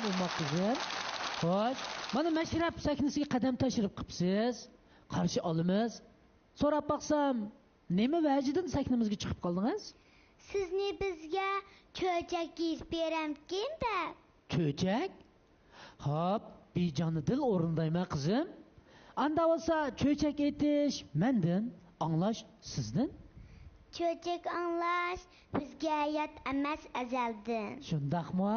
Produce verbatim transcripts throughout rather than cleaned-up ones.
ئۇماق قىزىم. خوش، مانا مەشرەپ سەھنىسىگە قەدەم تەشرىپ قىپسىز. قارشى ئالىمىز. سوراپ باقسام، نېمە ۋەجىدىن سەھنىمىزگە چىقىپ قالدىڭىز؟ سىزنى بىزگە چۆچەك يېزىپ بېرەمكىن دەپ. چۆچەك؟ خوپ، بىجانىدىل ئورۇندايمەن قىزىم. ئاندا بولسا چۆچەك ئېتىش مەندىن، ئاڭلاش سىزدىن. چۆچەك ئاڭلاش بىزگە يات ئەمەس ئەزەلدىن. شۇنداقمۇ؟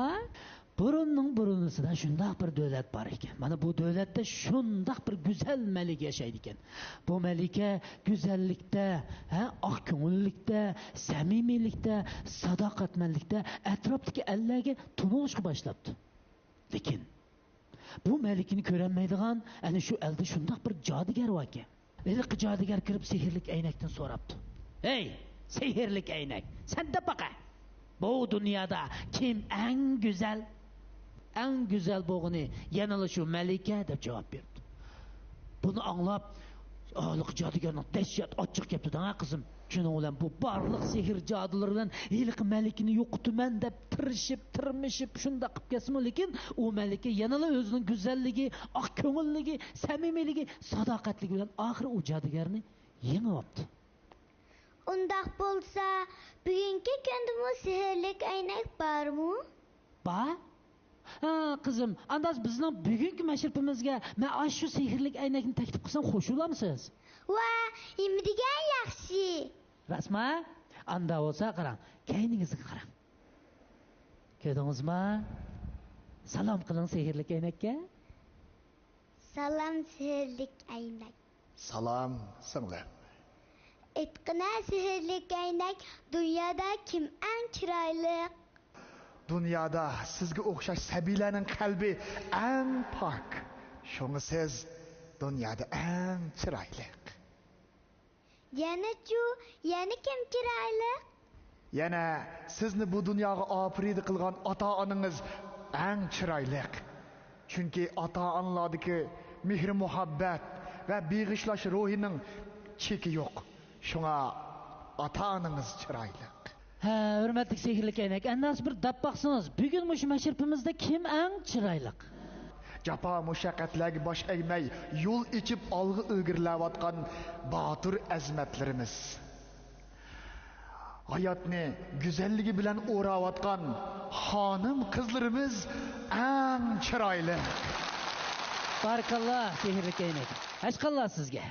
بۇرۇننىڭ بۇرۇنىسىدا شۇنداق بىر دۆلەت بار ئىكەن. مانا بۇ دۆلەتتە شۇنداق بىر گۈزەل مەلىكە ياشايدىكەن. بۇ مەلىكە گۈزەللىكتە، ھە، ئاق كۆڭۈللۈكتە، سەمىمىيلىكتە، ساداقەتمەنلىكتە ئەتراپتىكى ئەللەرگە تونۇلۇشقا باشلاپتۇ. لېكىن بۇ مەلىكىنى كۆرەلمەيدىغان ئەنە شۇ ئەلدە شۇنداق بىر جادۇگەر باركەن. ھېلىقى جادۇگەر كىرىپ سېھىرلىك ئەينەكتىن سوراپتۇ. ھەي، سېھىرلىك ئەينەك، سەن دەپ باقە، بۇ دۇنيادا كىم ئەڭ گۈزەل؟ ئەڭ گۈزەل بولغىنى يەنىلا شۇ مەلىكە، دەپ جاۋاب بېرىپتۇ. بۇنى ئاڭلاپ، ھېلىقى جادۇگەرنىڭ دەھشەت ئاچچىقى كەپتۇ دەڭە قىزىم. شۇنىڭ بىلەن بۇ بارلىق سېھىر جادۇلىرى بىلەن ھېلىقى مەلىكىنى يوقىتىمەن دەپ تىرىشىپ، تىرمىشىپ، شۇنداق قىلىپ كەلسىمۇ، لېكىن ئۇ مەلىكە يەنىلا ئۆزىنىڭ گۈزەللىكى، ئاق كۆڭۈللۈكى، سەمىمىيلىكى، ساداقەتلىكى بىلەن ئاخىرى ئۇ جادۇگەرنى يېڭىۋاپتۇ. ئۇنداق بولسا، بۈگۈنكى كۈندىمۇ سېھىرلىك ئەينەك بارمۇ؟ بار. ھا، قىزىم، ئاندا بىزنىڭ بۈگۈنكى مەشرىپىمىزگە مەن ئاشۇ سېھىرلىك ئەينەكنى تەكلىپ قىلسام، قوشۇلامسىز؟ ۋا، نېمە دېگەن ياخشى! راستما؟ ئاندا بولسا قاراڭ، كەينىڭىزگە قاراڭ. كۆردىڭىزما؟ سالام قىلىڭ سېھىرلىك ئەينەككە. سالام، سېھىرلىك ئەينەك. سالام، سىڭلىم. ئېيتقىنە، سېھىرلىك ئەينەك، دۇنيادا كىم ئەڭ چىرايلىق؟ دۇنيادا سىزگە ئوخشاش سەبىيلەرنىڭ قەلبى ئەڭ پاك. شۇڭا سىز دۇنيادا ئەڭ چىرايلىق. يەنىچۇ؟ يەنە كىم چىرايلىق؟ يەنە سىزنى بۇ دۇنياغا ئاپىرىدە قىلغان ئاتا-ئانىڭىز ئەڭ چىرايلىق. چۈنكى ئاتا-ئانىلاردىكى مېھرى-مۇھەببەت ۋە بېغىشلاش روھىنىڭ چېكى يوق. شۇڭا ئاتا-ئانىڭىز چىرايلىق. ھە، ھۆرمەتلىك سېھىرلىك ئەينەك، ئەندىسە بىر دەپ باقسىڭىز، بۈگۈن مۇشۇ مەشرىپىمىزدە كىم ئەڭ چىرايلىق؟ جاپا مۇشەققەتلەرگە باش ئەگمەي، يول ئېچىپ ئالغا ئىلگىرىلەۋاتقان باتۇر ئەزىمەتلىرىمىز. ھاياتنى گۈزەللىكى بىلەن ئوراۋاتقان خانىم-قىزلىرىمىز ئەڭ چىرايلىق. بارىكاللا، سېھىرلىك ئەينەك. ھەشقاللا سىزگە.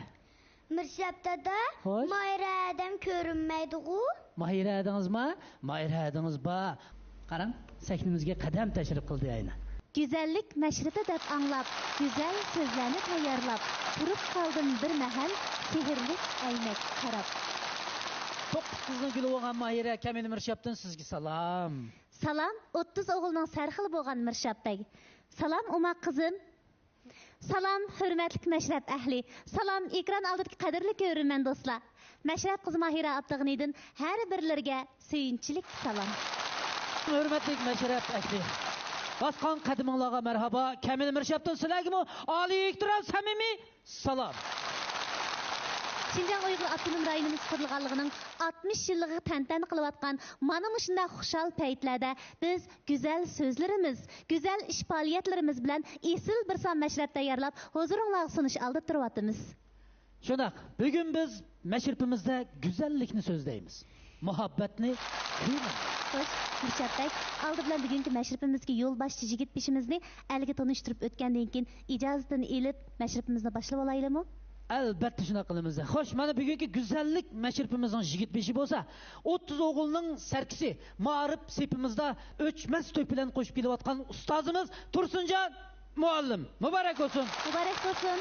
مىرشەپ دادا، خوش. ماھىرە ھەدەم كۆرۈنمەيدىغۇ؟ ماھىرە ھەدىڭىزما؟ ماھىرە ھەدىڭىز بار. قاراڭ، سەھنىمىزگە قەدەم تەشرىپ قىلدى ئەينە. گۈزەللىك مەشرىپى دەپ ئاڭلاپ، گۈزەل سۆزلەرنى تەييارلاپ، تۇرۇپ قالدىم بىر مەھەل، سېھىرلىك ئەينەككە قاراپ. توققۇز قىزنىڭ گۈلى بولغان ماھىرە كەمىنە مىرشەپتىن سىزگە سالام. سالام، ئوتتۇز ئوغۇلنىڭ سەرخىلى بولغان مىرشەپ بەگ. سالام، ئوماق قىزىم. سالام، ھۆرمەتلىك مەشرەپ ئەھلى. سالام، ئېكران ئالدىدىكى قەدىرلىك كۆرۈرمەن دوستلار. مەشرەپ قىزى ماھىرە ئابدۇغېنىدىن ھەر بىرلىرىگە سۆيۈنچىلىك سالام. ھۆرمەتلىك مەشرەپ ئەھلى، باسقان قەدىمىڭلارغا مەرھابا. كەمىنە مىرشەپتىن سىلەرگىمۇ ئالىي ئېھتىرام، سەمىمىي سالام. شىنجاڭ ئۇيغۇر ئاپتونوم رايونىمىز قۇرۇلغانلىقىنىڭ ئاتمىش يىللىقىغا تەنتەنە قىلىۋاتقان مانا مۇشۇنداق خۇشال پەيتلەردە بىز گۈزەل سۆزلىرىمىز، گۈزەل ئىش پائالىيەتلىرىمىز بىلەن ئېسىل بىر سان مەشرەپ تەييارلاپ، ھۇزۇرۇڭلارغا سۇنۇش ئالدىدا تۇرۇۋاتىمىز. شۇنداق، بۈگۈن بىز مەشرىپىمىزدە گۈزەللىكنى سۆزلەيمىز. مۇھەببەتنى كۈيلەيمىز. خوش، مىرشەپ بەگ، ئالدى بىلەن بۈگۈنكى مەشرىپىمىزدىكى يولباشچى يىگىت بېشىمىزنى ئەلگە تونۇشتۇرۇپ ئۆتكەندىن كېيىن، ئىجازىتىنى ئېلىپ، مەشرىپىمىزنى باشلىۋالايلىمۇ؟ ئەلبەتتە، شۇنداق قىلىمىز. خوش، مانا بۈگۈنكى گۈزەللىك مەشرىپىمىزنىڭ يىگىت بېشى بولسا، ئوتتۇز ئوغۇلنىڭ سەركىسى، مائارىپ سېپىمىزدا ئۆچمەس تۆھپە بىلەن قوشۇپ كېلىۋاتقان ئۇستازىمىز تۇرسۇنجان مۇئەللىم. مۇبارەك بولسۇن! مۇبارەك بولسۇن!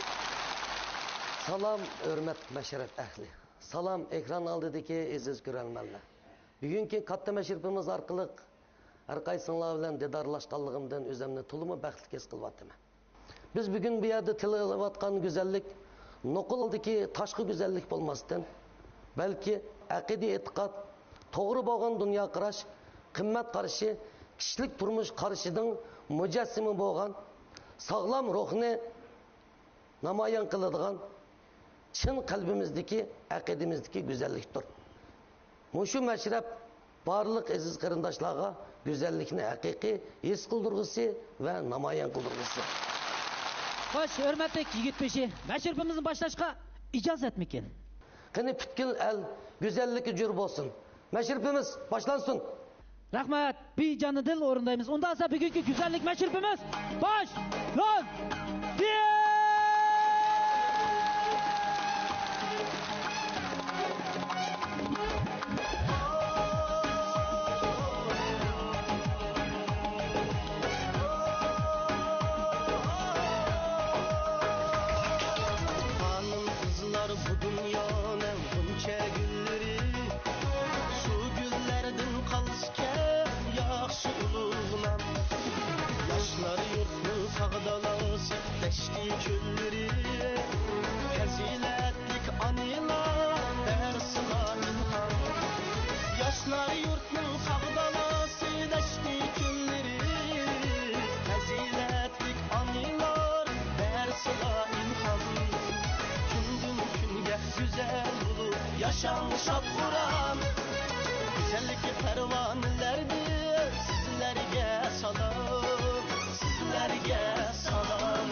سالام، ھۆرمەتلىك مەشرەپ ئەھلى! سالام، ئېكران ئالدىدىكى ئەزىز كۆرەرمەنلەر! بۈگۈنكى كاتتا مەشرىپىمىز ئارقىلىق ھەر قايسىڭلار بىلەن دىدارلاشقانلىقىمدىن ئۆزۈمنى تولىمۇ بەختلىك ھېس قىلىۋاتىمەن. بىز بۈگۈن بۇ يەردە تىلغا ئېلىۋاتقان گۈزەللىك نوقۇلدىكى تاشقى گۈزەللىك بولماستىن، بەلكى ئەقىدە-ئېتىقاد، توغرا بولغان دۇنيا قاراش، قىممەت قارىشى، كىشىلىك تۇرمۇش قارىشىنىڭ مۇجەسسىمى بولغان ساغلام روھنى نامايان قىلىدىغان چىن قەلبىمىزدىكى، ئەقىدىمىزدىكى گۈزەللىكتۇر. مۇشۇ مەشرەپ بارلىق ئەزىز قېرىنداشلارغا گۈزەللىكنى ھەقىقىي ھېس قىلدۇرغۇسى ۋە نامايان قىلدۇرغۇسى. خوش، ھۆرمەتلىك يىگىت بېشى، مەشرىپىمىزنى باشلاشقا ئىجازەتمىكىن؟ قېنى، پۈتكۈل ئەل گۈزەللىككە جۆر بولسۇن. مەشرىپىمىز باشلانسۇن. رەھمەت، بىجانىدىل ئورۇندايمىز. ئۇنداقسا بۈگۈنكى گۈزەللىك مەشرىپىمىز باشلاندى! خانىم قىزلار بۇ دۇنيانىڭ غۇنچە گۈللىرى، شۇ گۈللەردىن قالسىكەن ياخشى ئۇلۇغلار. ياشلار يۇرتنىڭ تاغ دالاسى، دەشتى چۆللىرى، پەزىلەتلىك ئانىلار بەرسىلا ئىلھام. ياشلار يۇرتنىڭ تاغ دالاسى، دەشتى چۆللىرى، پەزىلەتلىك ئانىلار بەرسىلا ئىلھام. كۈندىن كۈنگە گۈزەل بولۇپ ياشاڭ شاد-خۇرام. گۈزەللىكى پەرۋانىلەردىن سىزلەرگە سالام، سىزلەرگە سالام.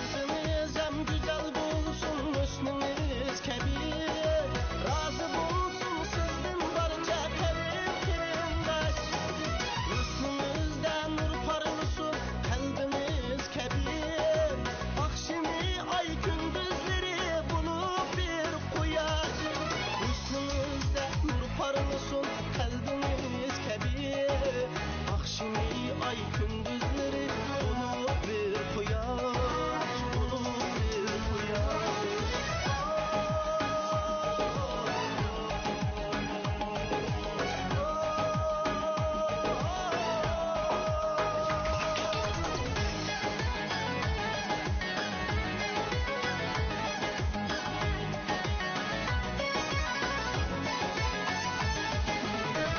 قەلبىڭىزدە گۈزەل بولسۇن ھۆسنىڭىز كەبى، رازى بولسۇن سىزدىن بارچە قېرىنداش. ھۆسنىڭىزدە نۇر پارلىسۇن قەلبىڭىز كەبى، ئاخشىمى ئاي، كۈندۈزلىرى بولۇپ بىر قۇياش. ھۆسنىڭىزدە نۇر پارلىسۇن قەلبىڭىز كەبى، ئاخشىمى ئاي، كۈندۈزلىرى بولۇپ بىر قۇياش، بولۇپ بىر قۇياش.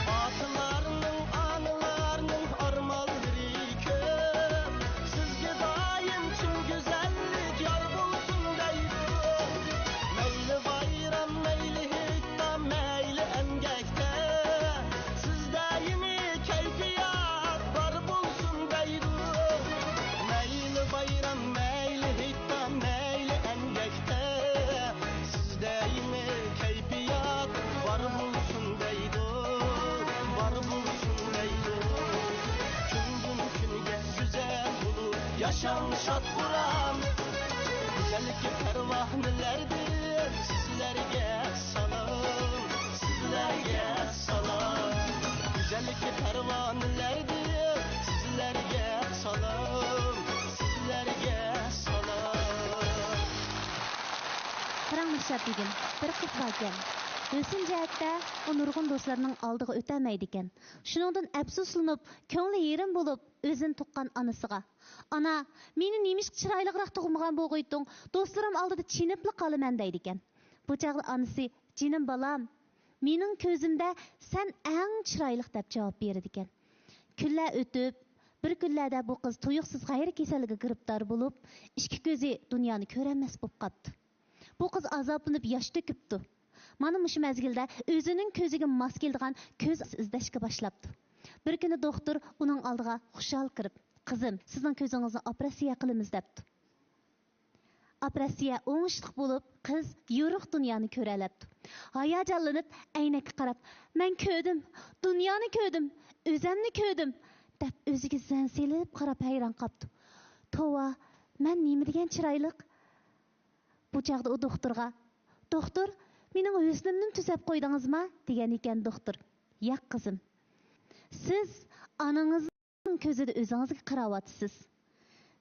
ئاتىلارنىڭ، ئانىلارنىڭ ئارمانلىرى كۆپ، سىزگە دائىم چىن گۈزەللىك يار بولسۇن دەيدۇ. مەيلى بايرام، مەيلى ھېيتتا، مەيلى ئەمگەكتە، سىزدە يېڭى كەيپىيات بار بولسۇن دەيدۇ. مەيلى بايرام، مەيلى ھېيتتا، مەيلى ئەمگەكتە، سىزدە يېڭى كەيپىيات بار بولسۇن دەيدۇ، بار بولسۇن دەيدۇ. كۈندىن كۈنگە گۈزەل بولۇپ ياشاڭ شاد-خۇرام. گۈزەللىكى پەرۋانىلەردىن سىزلەرگە سالام، سىزلەرگە سالام. گۈزەللىكى پەرۋانىلەردىن سىزلەرگە سالام، سىزلەرگە سالام. قاراڭ، دىلشات بېگىم، بىر قىز باركەن. ھۆسن جەھەتتە ئۇ نۇرغۇن دوستلىرىنىڭ ئالدىغا ئۆتەلمەيدىكەن. شۇنىڭدىن ئەپسۇسلىنىپ، كۆڭلى يېرىم بولۇپ، ئۆزىنى تۇغقان ئانىسىغا، «ئانا، مېنى نېمىشقا چىرايلىقراق تۇغمىغان بولغىيتتۇڭ؟ دوستلىرىم ئالدىدا چېنىپلا قالىمەن» دەيدىكەن. بۇ چاغدا ئانىسى، «جېنىم بالام، مېنىڭ كۆزۈمدە سەن ئەڭ چىرايلىق» دەپ جاۋاب بېرىدىكەن. كۈنلەر ئۆتۈپ، بىر كۈنلەردە بۇ قىز تۇيۇقسىز غەيرىي كېسەلگە گىرىپتار بولۇپ، ئىككى كۆزى دۇنيانى كۆرەلمەس بولۇپ قاپتۇ. بۇ قىز ئازابلىنىپ ياش تۆكۈپتۇ. مانا مۇشۇ مەزگىلدە ئۆزىنىڭ كۆزىگە ماس كېلىدىغان كۆز ئىزدەشكە باشلاپتۇ. بىر كۈنى دوختۇر ئۇنىڭ ئالدىغا خۇشال كىرىپ، «قىزىم، سىزنىڭ كۆزىڭىزنى ئوپېراتسىيە قىلىمىز» دەپتۇ. ئوپېراتسىيە ئوڭۇشلۇق بولۇپ، قىز يورۇق دۇنيانى كۆرەلەپتۇ. ھاياجانلىنىپ ئەينەككە قاراپ، «مەن كۆردۈم، دۇنيانى كۆردۈم، ئۆزەمنى كۆردۈم» دەپ ئۆزىگە زەن سېلىپ قاراپ ھەيران قاپتۇ. «توۋا، مەن نېمە دېگەن چىرايلىق؟» بۇ چاغدا ئۇ دوختۇرغا، «دوختۇر، مېنىڭ ھۆسنۈمنىمۇ تۈزەپ قويدىڭىزما؟» دېگەنىكەن دوختۇر. «ياق، قىزىم. سىز ئانىڭىزنىڭ كۆزىدە ئۆزىڭىزگە قاراۋاتىسىز.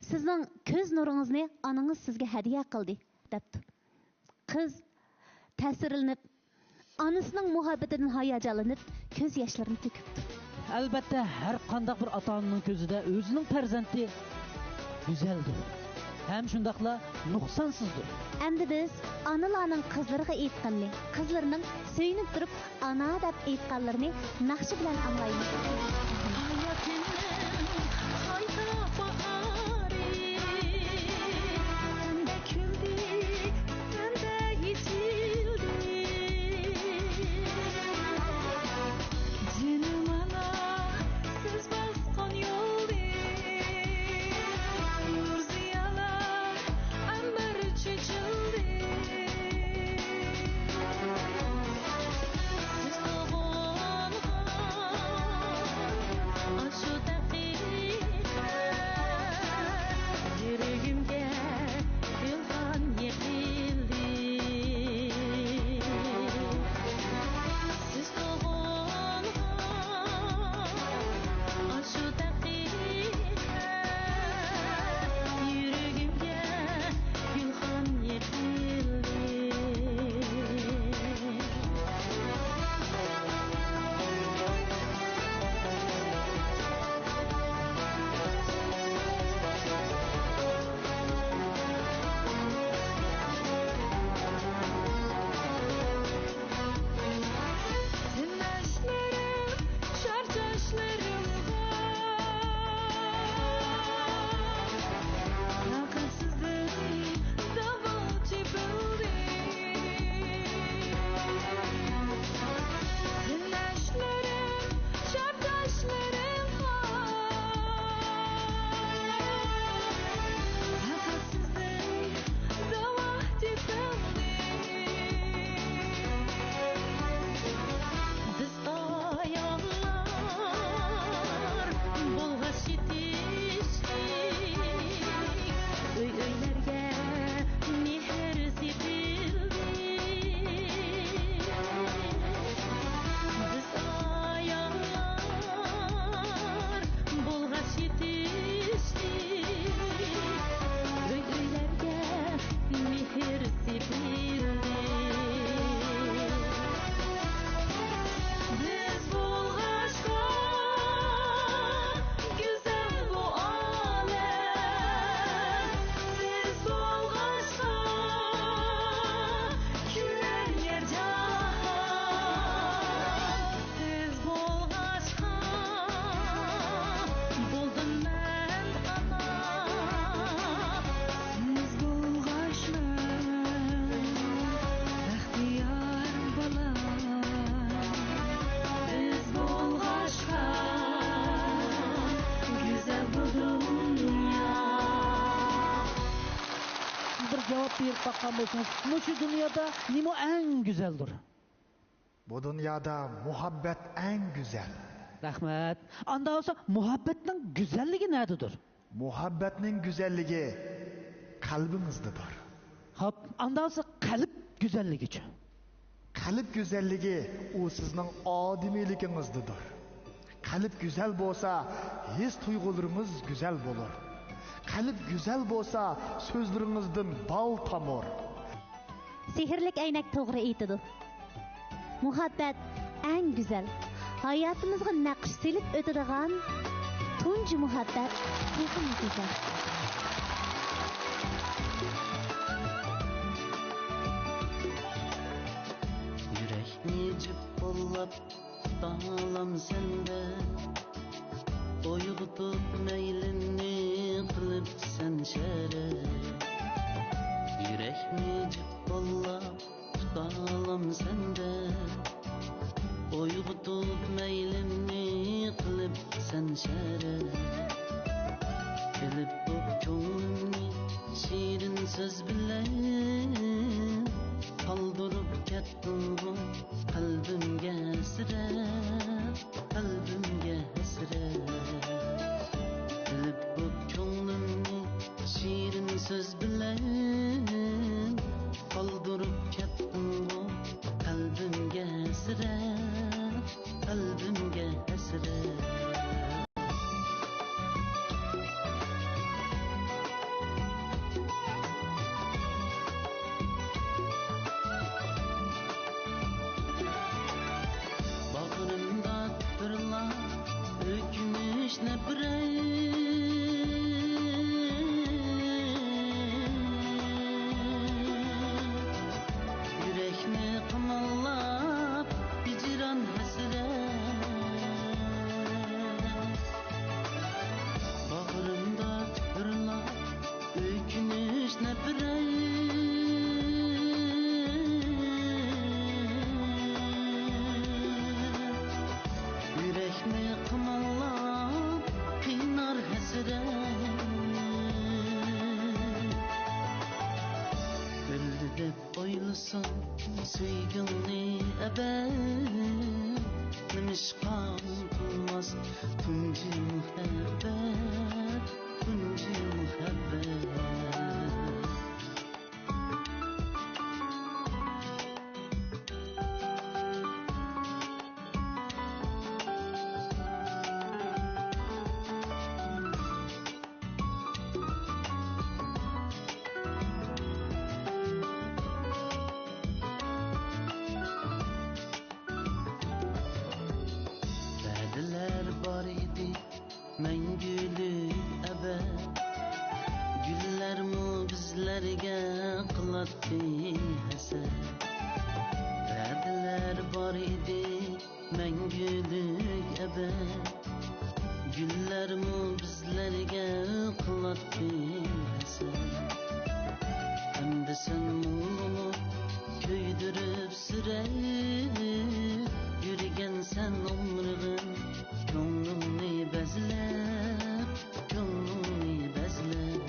سىزنىڭ كۆز نۇرىڭىزنى ئانىڭىز سىزگە ھەدىيە قىلدى» دەپتۇ. قىز تەسىرلىنىپ، ئانىسىنىڭ مۇھەببىتىدىن ھاياجانلىنىپ، كۆز ياشلىرىنى تۆكۈپتۇ. ئەلبەتتە، ھەر قانداق بىر ئاتا-ئانىنىڭ كۆزىدە ئۆزىنىڭ پەرزەنتى گۈزەلدۇر. ھەم شۇنداقلا نۇقسانسىزدۇر. ئەمدى بىز ئانىلارنىڭ قىزلىرىغا ئېيتقىنىنى، قىزلىرىنىڭ سۆيۈنۈپ تۇرۇپ ئانا دەپ ئېيتقانلىرىنى ناخشا بىلەن ئاڭلايمىز. ھاياتىمنىڭ قايتا باھارى، سەندە كۈلدى، سەندە يېتىلدى. جېنىم ئانا، سىز باسقان يولدىن نۇر زىيالار ئەمبەر چېچىلدى. سىز تۇغۇلغان ئاشۇ دەقىقە يۈرىكىمگە گۈلخان يېقىلدى. سىز تۇغۇلغان ئاشۇ دەقىقە يۈرىكىمگە گۈلخان يېقىلدى. ئاياللار بولغاچ يېتىشلىك، ئۆي-ئۆيلەرگە مېھىر سېپىلدى. بىز ئاياللار بولغاچ يېتىشلىك، ئۆي-ئۆيلەرگە مېھىر سېپىلدى. بىز بولغاچقا گۈزەل بۇ ئالەم، سىز بولغاچقا كۈلەر يەر جاھان. سىز بولغاچقا بولدۇم مەن ئانا. سىز بولغاچ مەن بەختىيار بالا. بىز بولغاچقا گۈزەل بۇ دۇنيا. بىر جاۋاب بېرىپ باققان بولسىڭىز، مۇشۇ دۇنيادا نېمە ئەڭ گۈزەلدۇر؟ بۇ دۇنيادا مۇھەببەت ئەڭ گۈزەل. رەھمەت. ئاندا بولسا مۇھەببەتنىڭ گۈزەللىكى نەدىدۇر؟ مۇھەببەتنىڭ گۈزەللىكى قەلبىڭىزدىدۇر. خوپ، ئاندا بولسا قەلب گۈزەللىكىچۇ؟ قەلب گۈزەللىكى ئۇ سىزنىڭ ئادىمىيلىكىڭىزدىدۇر. قەلب گۈزەل بولسا، ھېس تۇيغۇلىرىڭىز گۈزەل بولۇر. قەلب گۈزەل بولسا، سۆزلىرىڭىزدىن بال تامۇر. سېھىرلىك ئەينەك توغرا ئېيتىدۇ. مۇھەببەت ئەڭ گۈزەل، ھاياتىمىزغا نەقىش سېلىپ ئۆتىدىغان تۇنجى مۇھەببەت تېخىمۇ گۈزەل. يۈرەكنى جىپ قوللاپ تۇتالام سەندە، ئويغىتىپ مەيلىمنى قىلىپسەن شەرەپ. يۈرەكنى جىپ قوللاپ تۇتالام سەندە، ئويغىتىپ مەيلىمنى قىلىپسەن شەرەپ. بىلىپ بۇ كۆڭلۈمنى شېرىن سۆز بىلەن، قالدۇرۇپ كەتتىڭغۇ قەلبىمگە ھەسرەت، قەلبىمگە ھەسرەت. بىلىپ بۇ كۆڭلۈمنى شېرىن سۆز بىلەن، قالدۇرۇپ كەتتىڭغۇ قەلبىمگە ھەسرەت، قەلبىمگە ھەسرەت. باغرىمدا بىرلا ئۆكۈنۈش، نەپرەت. دەپ ئويلىسۇن سۆيگۈڭنى ئەبەد. نېمىشقا ئۇنتۇلماس تۇنجى مۇھەببەت، تۇنجى مۇھەببەت. ۋەدىلەر بار ئىدى مەڭگۈلۈك ئەبەد، گۈللەرمۇ بىزلەرگە قىلاتتى ھەسەت. ۋەدىلەر بار ئىدى مەڭگۈلۈك ئەبەد، گۈللەرمۇ بىزلەرگە قىلاتتى ھەسەت. ئەمدى سەن مۇڭلۇق كۆيدۈرۈپ سۈرەپ يۈرگەنسەن ئومۇرغىم، كۆڭلۈڭنى بەزلەپ، كۆڭلۈڭنى بەزلەپ.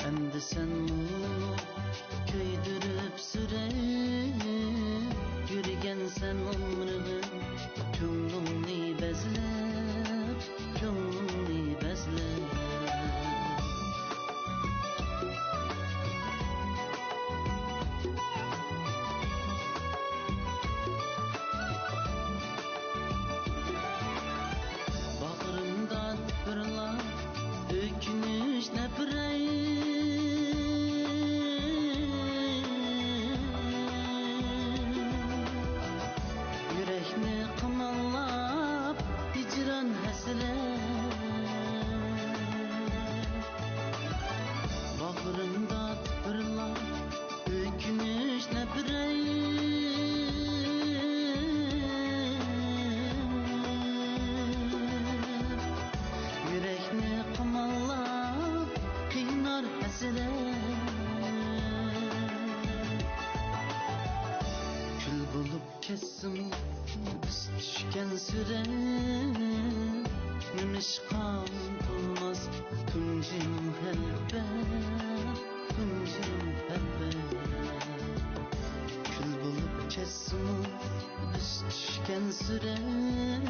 ئەمدى سەن مۇڭلۇق كۆيدۈرۈپ سۈرەپ يۈرگەنسەن ئومۇرغىم، كۆڭلۈڭنى بەزلەپ، كۆڭلۈڭنى بەزلەپ. باغرىمدا تىپىرلاپ ئۆكۈنۈش، نەپرەت، يۈرەكنى قاماللاپ ھىجران، ھەسرەت. باغرىمدا تىپىرلاپ ئۆكۈنۈش، نەپرەت، يۈرەكنى قاماللاپ قىينار ھەسرەت. كۈل بولۇپ كەتسىمۇ بىز چۈشكەن سۈرەت، نېمىشقا ئۇنتۇلماس تۇنجى مۇھەببەت، تۇنجى مۇھەببەت. كۈل بولۇپ كەتسىمۇ بىز چۈشكەن سۈرەت،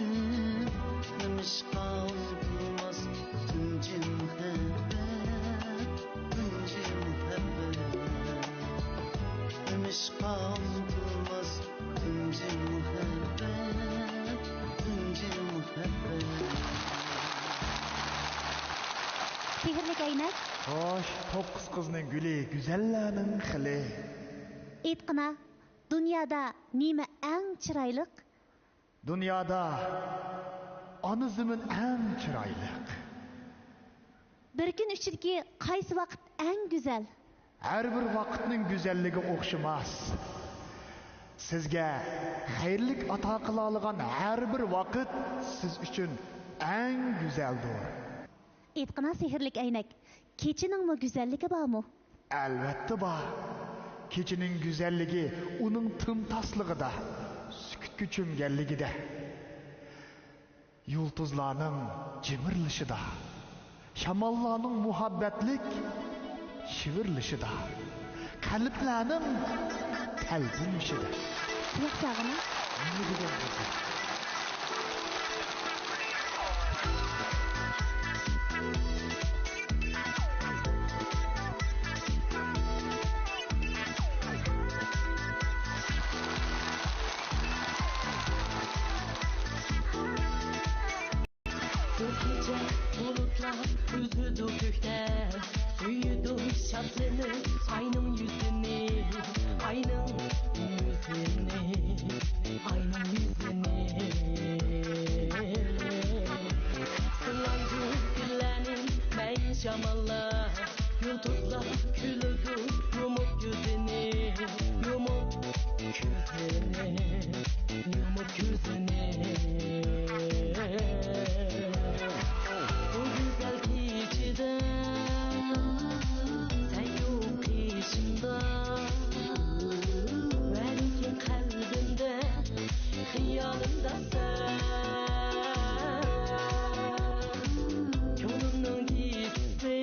نېمىشقا ئۇنتۇلماس تۇنجى مۇھەببەت، تۇنجى مۇھەببەت. نېمىشقا ئۇنتۇلماس تۇنجى مۇھەببەت، تۇنجى مۇھەببەت. سېھىرلىك ئەينەك. خوش، توققۇز قىزنىڭ گۈلى، گۈزەللەرنىڭ خىلى. ئېيتقىنا، دۇنيادا نېمە ئەڭ چىرايلىق؟ دۇنيادا ئانا زېمىن ئەڭ چىرايلىق. بىر كۈن ئىچىدىكى قايسى ۋاقىت ئەڭ گۈزەل؟ ھەر بىر ۋاقىتنىڭ گۈزەللىكى ئوخشىماس. سىزگە خەيرلىك ئاتا قىلالىغان ھەر بىر ۋاقىت سىز ئۈچۈن ئەڭ گۈزەلدۇر. ئېيتقىنا سېھىرلىك ئەينەك، كېچىنىڭمۇ گۈزەللىكى بارمۇ؟ ئەلۋەتتە بار. كېچىنىڭ گۈزەللىكى ئۇنىڭ تىمتاسلىقىدا، سۈكۈتكە چۆمگەنلىكىدە. يۇلتۇزلارنىڭ جىمىرلىشىدا، شاماللارنىڭ مۇھەببەتلىك شىۋىرلىشىدا، قەلبلەرنىڭ تەلپۈنۈشىدە. قۇلاق سالغىنى. نېمە دېگەن گېپى؟ بۇ كېچە بۇلۇتلار ئۈزىدۇ كۆكتە، سۆيىدۇ شادلىنىپ ئاينىڭ يۈزىنى، ئاينىڭ يۈزىنى، ئاينىڭ يۈزىنى. سىلايدۇ گۈللەرنى مەيىن شاماللار، يۇلتۇزلار كۈلىدۇ يۇمۇپ يۈزىنى، يۇمۇپ كۆزىنى، يۇمۇپ كۆزىنى. بۇ گۈزەل كېچىدە سەن يوق قېشىمدا، ۋە لېكىن قەلبىمدە خىيالىمدا سەن. كۆڭلۈمنىڭ كېچىسى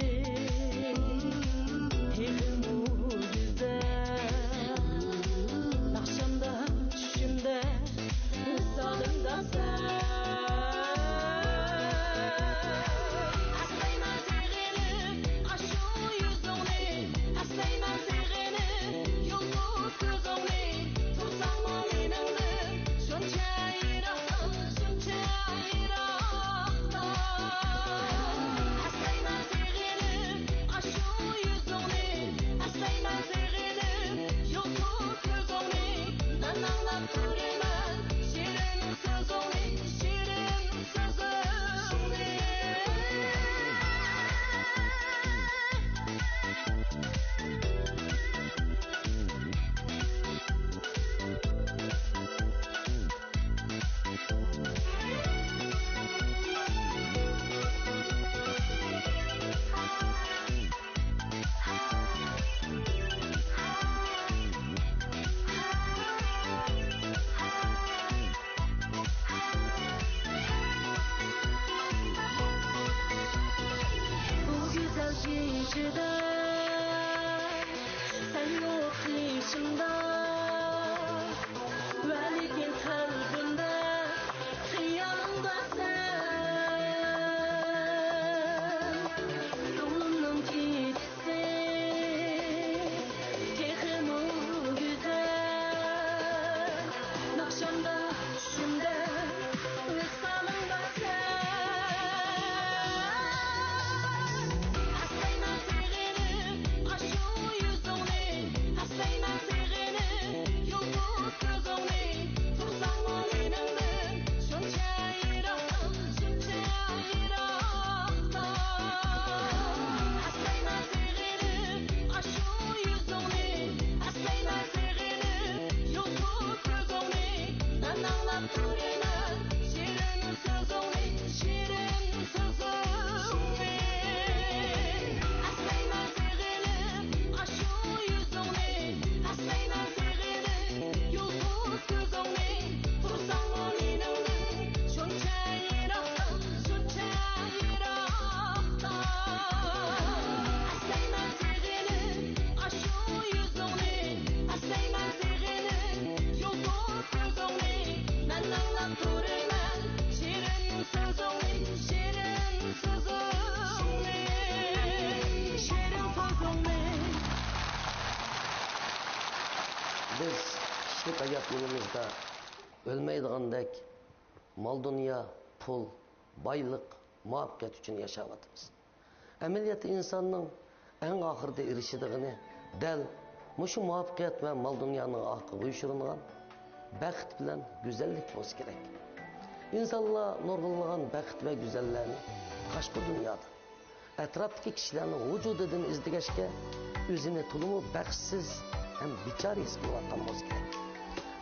سەن يوق قېشىمدا، ۋەلىكىن قەلبىمدە خىيالىڭ بار سەن. كۆڭلۈمنىڭ كېچىسى تېخىمۇ گۈزەل. ناخشامدا، چۈشۈمدە ۋىسالىڭ بار سەن. ئەسلەيمەن سېغىنىپ ئاشۇ يۈزۈڭنى، ئەسلەيمەن سېغىنىپ يۇلتۇز كۆزۈڭنى. تۇرساڭمۇ مېنىڭدىن شۇنچە يىراقتا، شۇنچە يىراقتا. ئەسلەيمەن سېغىنىپ ئاشۇ يۈزۈڭنى، ئەسلەيمەن سېغىنىپ يۇلتۇز كۆزۈڭنى. مەن ئاڭلاپ تۇرىمەن شېرىن سۆزۈڭنى، شېرىن سۆزۈڭنى. ئەسلەيمەن سېغىنىپ ئاشۇ يۈزۈڭنى، ئەسلەيمەن سېغىنىپ يۇلتۇز كۆزۈڭنى. تۇرساڭمۇ مېنىڭدىن شۇنچە يىراقتا، شۇنچە يىراقتا. ئەسلەيمەن سېغىنىپ ئاشۇ يۈزۈڭنى، ئەسلەيمەن سېغىنىپ يۇلتۇز كۆزۈڭنى. مەن ئاڭلاپ تۇرىمەن شېرىن سۆزۈڭنى، شېرىن سۆزۈڭنى، شېرىن سۆزۈڭنى. بىز كىشىلىك ھاياتلىرىمىزدا ئۆلمەيدىغاندەك مال-دۇنيا، پۇل، بايلىق، مۇۋەپپەقىيەت ئۈچۈن ياشاۋاتىمىز. ئەمەلىيەتتە ئىنساننىڭ ئەڭ ئاخىرىدا ئېرىشىدىغىنى دەل مۇشۇ مۇۋەپپەقىيەت ۋە مال-دۇنيانىڭ ئارقىغا يوشۇرۇنغان بەخت بىلەن گۈزەللىك بولسا كېرەك. ئىنسانلار نۇرغۇنلىغان بەخت ۋە گۈزەللەرنى تاشقى دۇنيادىن، ئەتراپتىكى كىشىلەرنىڭ ۋۇجۇدىدىن ئىزدىگەچكە، ئۆزىنى تولىمۇ بەختسىز ھەم بىچارە ھېس قىلىۋاتقان بولسا كېرەك.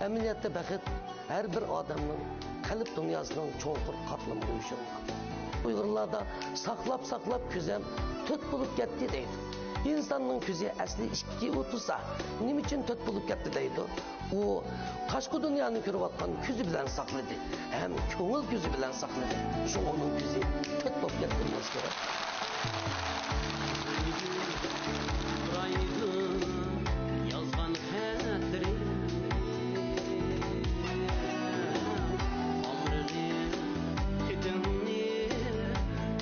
ئەمەلىيەتتە بەخت ھەر بىر ئادەمنىڭ قەلب دۇنياسىنىڭ چوڭقۇر قاتلىمىغا يوشۇرۇنغان. ئۇيغۇرلاردا «ساقلاپ، ساقلاپ كۆزەم تۆت بولۇپ كەتتى» دەيدۇ. ئىنساننىڭ كۆزى ئەسلى ئىككى ئۇ تۇرسا، نېمە ئۈچۈن تۆت بولۇپ كەتتى دەيدۇ؟ ئۇ تاشقى دۇنيانى كۆرۈۋاتقان كۆزى بىلەن ساقلىدى ھەم كۆڭۈل كۆزى بىلەن ساقلىدى. شۇڭا ئۇنىڭ كۆزى تۆت بولۇپ كەتكەن بولسا كېرەك. بۈگۈن يازغان خەتلىرىم، ئامرىدىم خېتىڭنى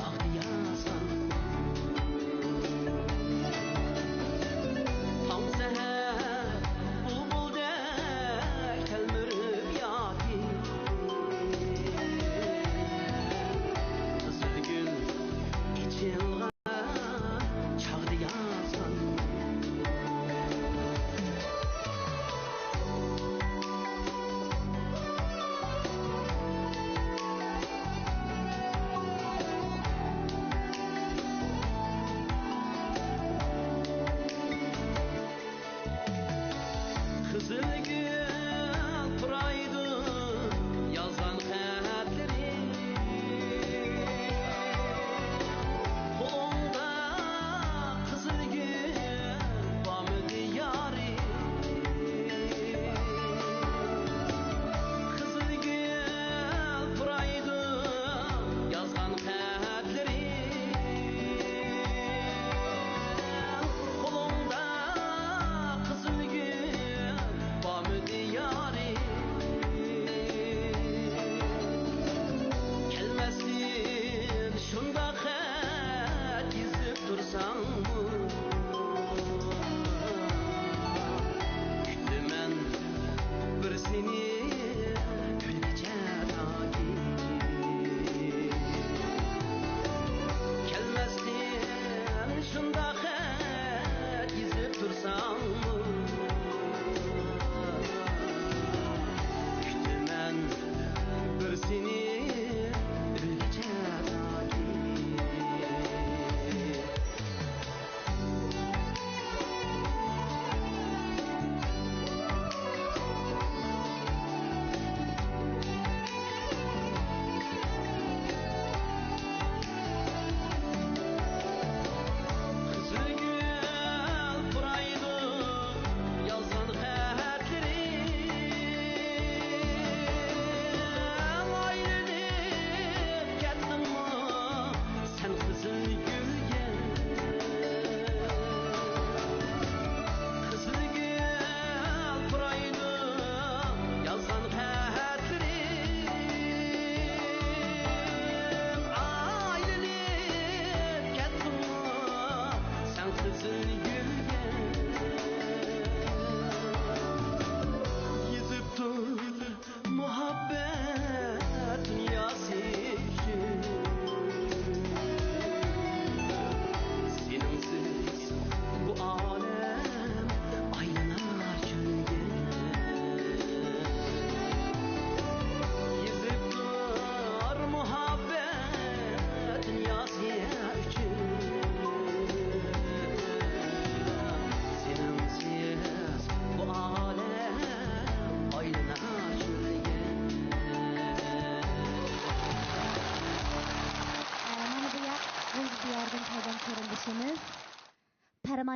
ئاق يازغان. تاڭ سەھەر بۇلبۇلدەك تەلمۈرۈپ ياتىپ، قىزىل گۈل ئېچىلغان.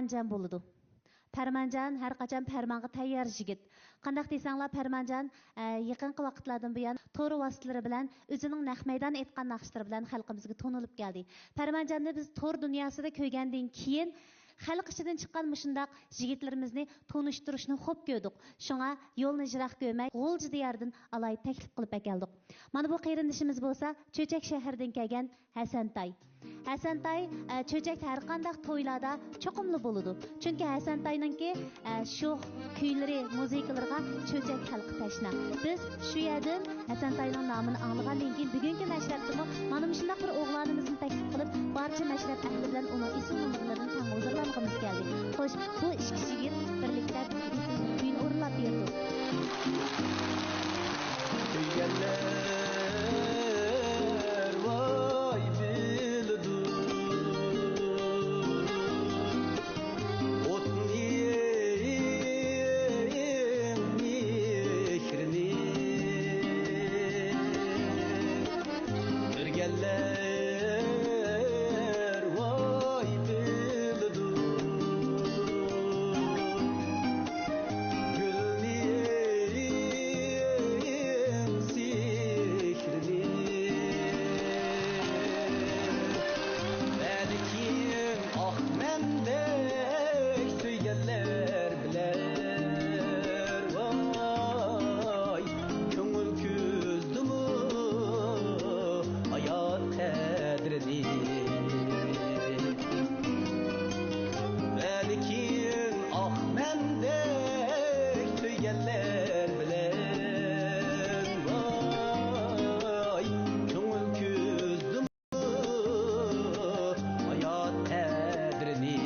پەرمانجان بولىدۇ. پەرمانجان ھەر قاچان پەرمانغا تەييار يىگىت. قانداق دېسەڭلار، پەرمانجان، ئە، يېقىنقى ۋاقىتلاردىن بۇيان تور ۋاسىتىلىرى بىلەن ئۆزىنىڭ نەق مەيدان ئېيتقان ناخشىلىرى بىلەن خەلقىمىزگە تونۇلۇپ كەلدى. پەرمانجاننى بىز تور دۇنياسىدا كۆرگەندىن كېيىن، خەلق ئىچىدىن چىققان مۇشۇنداق يىگىتلىرىمىزنى تونۇشتۇرۇشنى خوپ كۆردۇق. شۇڭا يولنى يىراق كۆرمەي، غۇلجا دىيارىدىن ئالاھىدە تەكلىپ قىلىپ ئەكەلدۇق. مانا بۇ قېرىندىشىمىز بولسا چۆچەك شەھىرىدىن كەلگەن ھەسەنتاي. ھەسەنتاي، ئە، چۆچەكتە ھەر قانداق تويلاردا چوقۇملا بولىدۇ. چۈنكى ھەسەنتاينىڭكى، ئە، شوخ كۈيلىرى، مۇزىكىلىرىغا چۆچەك خەلقى تەشنا. بىز شۇ يەردىن ھەسەنتاينىڭ نامىنى ئاڭلىغاندىن كېيىن، بۈگۈنكى مەشرەپتىمۇ مانا مۇشۇنداق بىر ئوغلانىمىزنى تەكلىپ قىلىپ، بارچە مەشرەپ ئەھلى بىلەن ئۇنىڭ ئېسىل نومۇرلىرىدىن تەڭ ھۇزۇرلانغۇمىز كەلدى. خوش، بۇ ئىككى يىگىت بىرلىكتە بىزگە ئېسىل كۈينى ئورۇنلاپ بېرىدۇ. سۆيگەنلەر ۋاي بىلىدۇ، ئوتنىڭ مېھرىنى. كۆرگەنلەر ۋاي بىلىدۇ، گۈلنىڭ سېھرىنى. بەلكىم ئاھ مەندەك سۆيگەنلەر بىلەر ۋاي، كۆڭۈل كۈزدىمۇ ھايات قەدرىنى. بەلكىم ئاھ مەندەك سۆيگەنلەر بىلەن ۋاي، كۆڭۈل كۈزدىمۇ ھايات قەدرىنى.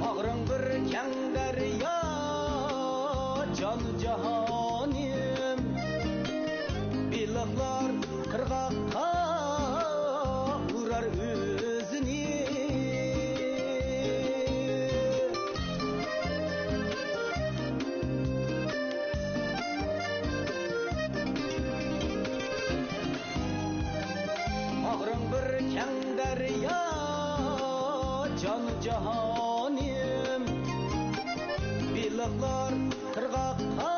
باغرىڭ بىر كەڭ دەريا، جان جاھانىم. بېلىقلار قىرغاققا ئۇرار ئۆزىنى. باغرىڭ بىر كەڭ دەريا، جان جاھانىم. بېلىقلار قىرغاققا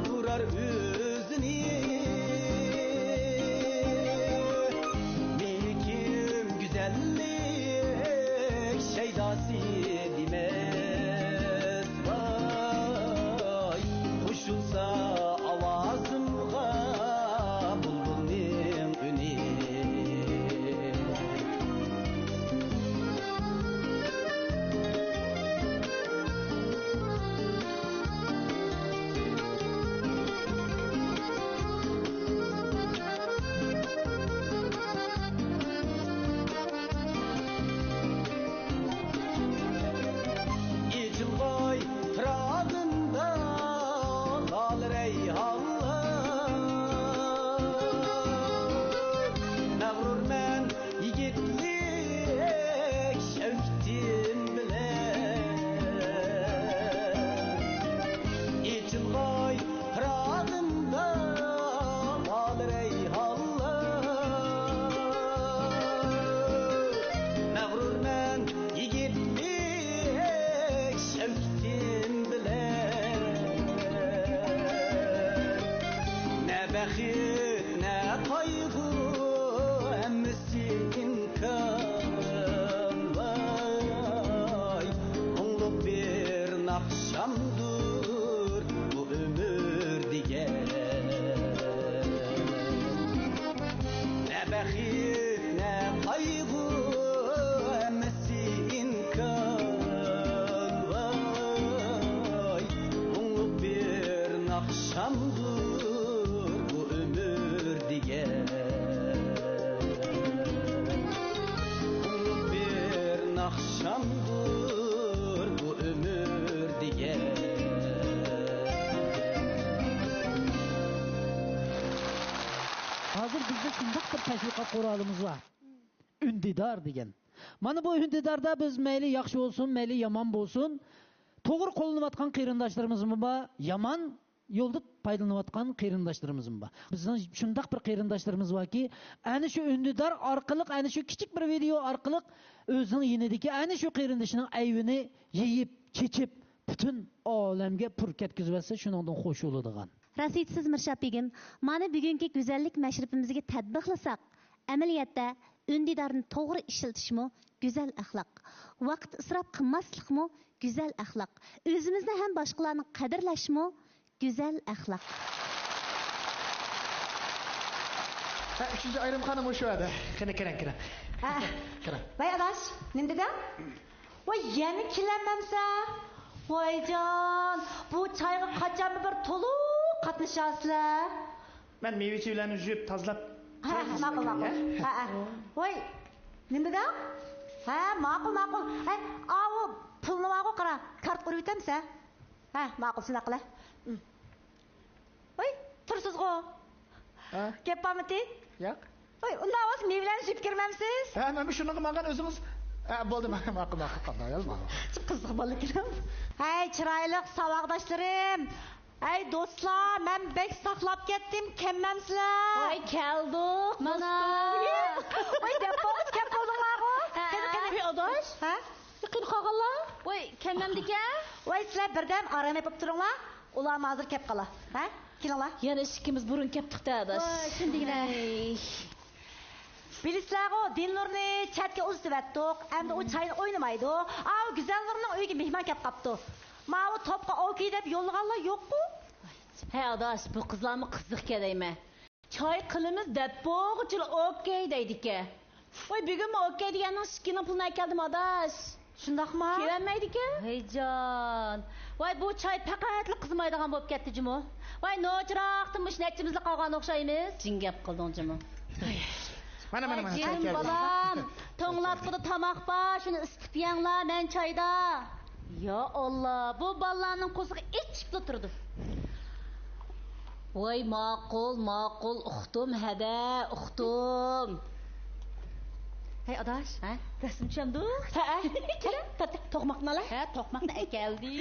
ئۇرار ئۆزىنى. مېنىڭكىم گۈزەللىك شەيداسى دېمەس ۋاي، قوشۇلسا ئاۋازىمغا بۇلبۇلنىڭ ئۈنى. ئېچىلغاي پىراغىمدا لالە رەيھانلار، مەغرۇرمەن يىگىتلىك شەۋكىتىم بىلەن. ئېچىلغاي پىراغىمدا لالە رەيھانلار، مەغرۇرمەن يىگىتلىك شەۋكىتىم بىلەن. نە بەخت، نە قايغۇ، ھەممىسى ئىمكان. ۋاي، مۇڭلۇق بىر ناخشامدۇر بۇ ئۆمۈر دېگەن. نە بەخت، نە قايغۇ، ھەممىسى ئىمكان. ۋاي، مۇڭلۇق بىر ناخشامدۇر بۇ ئۆمۈر دېگەن. مۇڭلۇق بىر ناخشامدۇر بۇ ئۆمۈر دېگەن. ھازىر بىزدە شۇنداق بىر تەشۋىقات قورالىمىز بار. ئۈندىدار دېگەن. مانا بۇ ئۈندىداردا بىز مەيلى ياخشى بولسۇن، مەيلى يامان بولسۇن، توغرا قوللىنىۋاتقان قېرىنداشلىرىمىزمۇ بار، يامان يولدا پايدىلىنىۋاتقان قېرىنداشلىرىمىزمۇ بار. بىزنىڭ شۇنداق بىر قېرىنداشلىرىمىز باركى، ئەنە شۇ ئۈندىدار ئارقىلىق، ئەنە شۇ كىچىك بىر ۋىدېئو ئارقىلىق ئۆزىنىڭ يېنىدىكى ئەنە شۇ قېرىندىشىنىڭ ئەيىبىنى يېيىپ، چېچىپ، پۈتۈن ئالەمگە پۇر كەتكۈزۈۋەتسە، شۇنىڭدىن خوش بولىدىغان. راست ئېيتىسىز، مىرشات بېگىم. مانا بۈگۈنكى گۈزەللىك مەشرىپىمىزگە تەتبىقلىساق، ئەمەلىيەتتە ئۈندىدارنى توغرا ئىشلىتىشمۇ گۈزەل ئەخلاق. ۋاقىت ئىسراپ قىلماسلىقمۇ گۈزەل ئەخلاق. ئۆزىمىزنى ھەم باشقىلارنى قەدىرلەشمۇ گۈزەل ئەخلاق. ھە، ئۈچىنچى ئايرىم خانىم مۇشۇ يەردە. قېنى، كىرىڭ، كىرىڭ. ھە. كىرىڭ. ۋاي ئاداش، نېمە دېدىڭ؟ ۋاي، يەنە كېلەلمەمسە؟ ۋايجان، بۇ چايغا قاچانمۇ بىر تولۇق قاتنىشارسىلەر؟ مەن مېۋە-چېۋىلەرنى يۇيۇپ تازىلاپ، ھە، ماقۇل، ماقۇل. ھە، ھە. ۋاي، نېمە دېدىڭ؟ ھە، ماقۇل، ماقۇل. ھەي، ئاۋۇ پۇلنى بارغۇ، قارا، كارتقا ئۇرۇۋېتەمسە؟ ھە، ماقۇل، شۇنداق قىلە. ھىم. ۋاي، تۇرسىزغۇ. ھە؟ گەپ بارمىتى؟ ياق. ۋاي، ئۇنداق بولسا مېۋىلەرنى يۇيۇپ كىرمەمسىز؟ ھە، مەن شۇنىڭغا ماڭغان ئۆزىڭىز. ھە، بولدى، ماقۇل، ماقۇل، ماقۇل، قالدى، ماقۇل. قىزىق بالا ئىكەن. ھەي، چىرايلىق ساۋاقداشلىرىم. ھەي، دوستلار، مەن بەك ساقلاپ كەتتىم، كەلمەمسىلەر؟ ۋاي، كەلدۇق، مانا. ۋاي، دەپ بولغۇچە كەپ بولدۇڭلارغۇ؟ ھە. قېنى، قېنى. ۋاي، ئاداش. قېنى قالغانلار؟ ۋاي، كەلمەمدىكەن؟ ۋاي، سىلەر بىردەم ئارام ئېلىپ تۇرۇڭلار. ئۇلارمۇ ھازىر كەپ قالا. ھە؟ كېلىڭلار. يەنە ئىككىمىز بۇرۇن كەپتۇق-دە، ئاداش. ۋاي، شۇندىگىنە. بىلىسىلەرغۇ، دىلنۇرنى چەتكە ئۇزىتىۋەتتۇق. ئەمدى ئۇ چاينى ئوينىمايدۇ. ئاۋۇ گۈزەلنۇرنىڭ ئۆيىگە مېھمان كەپ قاپتۇ. ماۋۇ توپقا ئوكەي دەپ يوللىغانلار يوققۇ؟ ھەي، ئاداش، بۇ قىزلارمۇ قىزىقكەن دەيمەن. چاي قىلىمىز دەپ بولغۇچىلا ئوكەي دەيدىكەن. ۋاي، بۈگۈنمۇ ئوكەي دېگەننىڭ ئىككىنىڭ پۇلىنى ئەكەلدىم، ئاداش. شۇنداقما؟ كېلەلمەيدىكەن. ھەيجان. ۋاي، بۇ چاي پەقەتلا قىزىمايدىغان بولۇپ كەتتى جۇمۇ. ۋاي، نوچىراقتىن مۇشۇ نەچچىمىزلا قالغان ئوخشايمىز. جىڭ گەپ قىلدىڭ جۇمۇ. مانا، مانا، مانا، ۋاي، چاي جېنىم كەلدى. بالام، توڭلاپقىدا تاماق بار، شۇنى ئىسسىتىپ يەڭلا، مەن چايدا. يا ئاللا، بۇ بالىلارنىڭ قورسىقى ئېچىپلا تۇرىدۇ. ۋاي، ماقۇل، ماقۇل، ئۇقتۇم، ھەدە، ئۇقتۇم. ھەي، ئاداش. ھە؟ رەسىم چۈشەمدۇ؟ ھە، ھە. ھەي، تارت، تارت، توقماقنى ئالا. ھە، توقماقنى ئەكەلدى.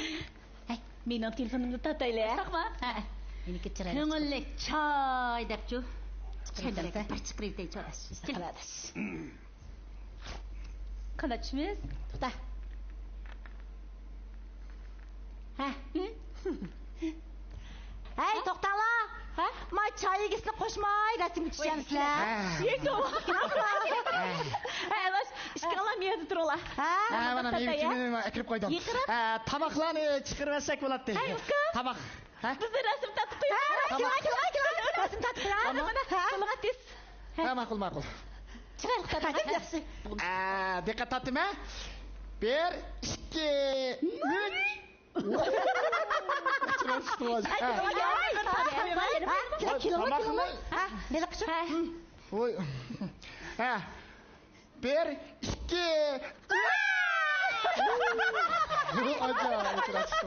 ھەي، مېنىڭ تېلېفونۇمنى تارتايلى، ھە؟ توقماق. ھە. مېنىڭكى چىرايلىق. كۆڭۈللۈك چاي دەپچۇ. چاي دەپتە. بىر چىقىرىۋېتەي، چاي. قانداق چۈشىمىز؟ توختا. ھە؟ ھەي، توختاڭلار! ھە؟ ما چاي ئىگىسىنى قوشماي رەسىمگە چۈشەمسىلەر؟ ھە. ھە، ئىككىڭلار مۇ يەردە تۇرۇڭلار. ھە؟ ھە، مانا مېۋە-چېۋىنى ئەكىرىپ قويدۇم. ھە، تاماقلارنى چىقىرىۋەتسەك بولاتتى. ھەي، ئۇكا. تاماق. ھە؟ بىزنى رەسىم تارتىپ قويۇڭ. ھە، تاماق. كېلىڭ، كېلىڭ، كېلىڭ. رەسىم تارتىپ قويۇڭ. تاماق. ھە، تاماق تېز. ھە، ماقۇل، ماقۇل. چىرايلىق تارتىڭ. ياخشى. ئە، دىققەت تارتىمەن. بىر، ئىككى، ئۈچ. ھە. ھە، كېلىڭ، كېلىڭ. ھە، ھېلىقى چىق. ھە. ۋوي. ھە. بىر، ئىككى، ئۈچ! ئاجايىپ، رەسىم.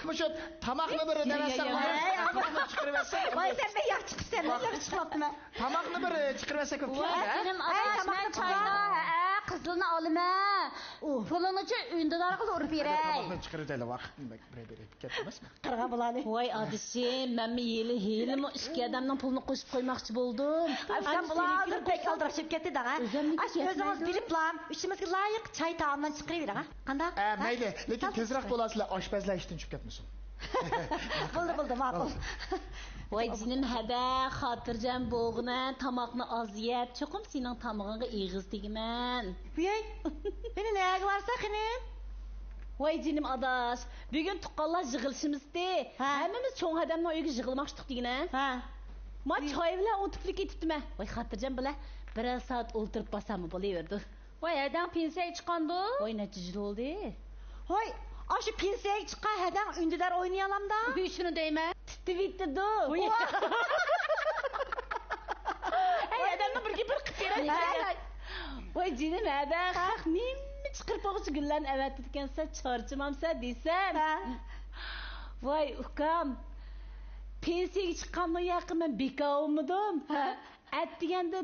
مۇشۇ تاماقنى بىر نەۋەتسەڭلار، تاماقنى چىقىرىۋەتسەك. ۋاي، سەن بەك ياخشى چىقىپسەن، بەك ياخشى چىقىۋاپتىمەن. تاماقنى بىر چىقىرىۋەتسەك بولۇپ كېتىدۇ. ۋاي، جېنىم ئاداش، مەن چايدا، ھە، قىزىلنى ئالىمەن. پۇلىڭنىچۇ ئۈندىدارغىلا ئۇرۇپ بېرەي. تاماقنى چىقىرىۋېتەيلى، ۋاقىتنى بەك بىر بېرىپ كەتتىمىز. قارىغان بۇلارنى. ۋاي ئادىشىم، مەنمۇ ھېلى، ھېلىمۇ ئىككى ئادەمنىڭ پۇلىنى قوشۇپ قويماقچى بولدۇم. ئاي، سەن بۇلار ھازىر بەك ئالدىراش بولۇپ كەتتى دەڭ، ھە؟ ئاش ئۆزىڭىز بىلىپلا ئۈچىمىزگە لايىق چاي تائاملارنى چىقىرىۋېرىڭ، ھە؟ قانداق؟ ئە، مەيلى، لېكىن تېزراق بولارسىلەر، ئاشپەزلەر ئىشتىن چۈشۈپ كەتمىسۇن. بولدى، بولدى، ماقۇل. ۋاي جېنىم ھەدە، خاتىرجەم بولغىنە، تاماقنى ئاز يەپ، چوقۇم سېنىڭ تامىقىڭغا ئېغىز تېگىمەن. ۋىي، مېنى نەگە بارسا خېنىم؟ ۋاي جېنىم ئاداش، بۈگۈن تۇغقانلار يىغىلىشىمىزتى. ھە. ھەممىمىز چوڭ ھەدەمنىڭ ئۆيىگە يىغىلماقچىدۇق دېگىنە. ھە. ما چاي بىلەن ئۇنتۇپلا كېتىپتىمەن. ۋاي خاتىرجەم بولە، بىرەر سائەت ئولتۇرۇپ بارساممۇ بولۇۋېرىدۇ. ۋاي ھەدەڭ پېنسىيەگە چىققاندۇ؟ ۋاي نەچچە يىل بولدى. ھوي، ئاشۇ پېنسىيەگە چىققان ھەدەڭ ئۈندىدار ئوينىيالامدا؟ ھوي شۇنى دەيمەن. تىتىۋېتىدۇ. ھەي، ئادەمنىڭ بىر گېپى بىر قىپ بېرەي. ھەي. ۋاي جېنىم ھەدە، خەق نېمە چىقىرىپ بولغۇچە گۈللەرنى ئەۋەتىدىكەنسەن، چارچىمامسەن دېسەم. ھە. ۋاي ئۇكام، پېنسىيەگە چىققاندىن ياقى مەن بىكار بولمىدىم. ھە. ئەتىگەندە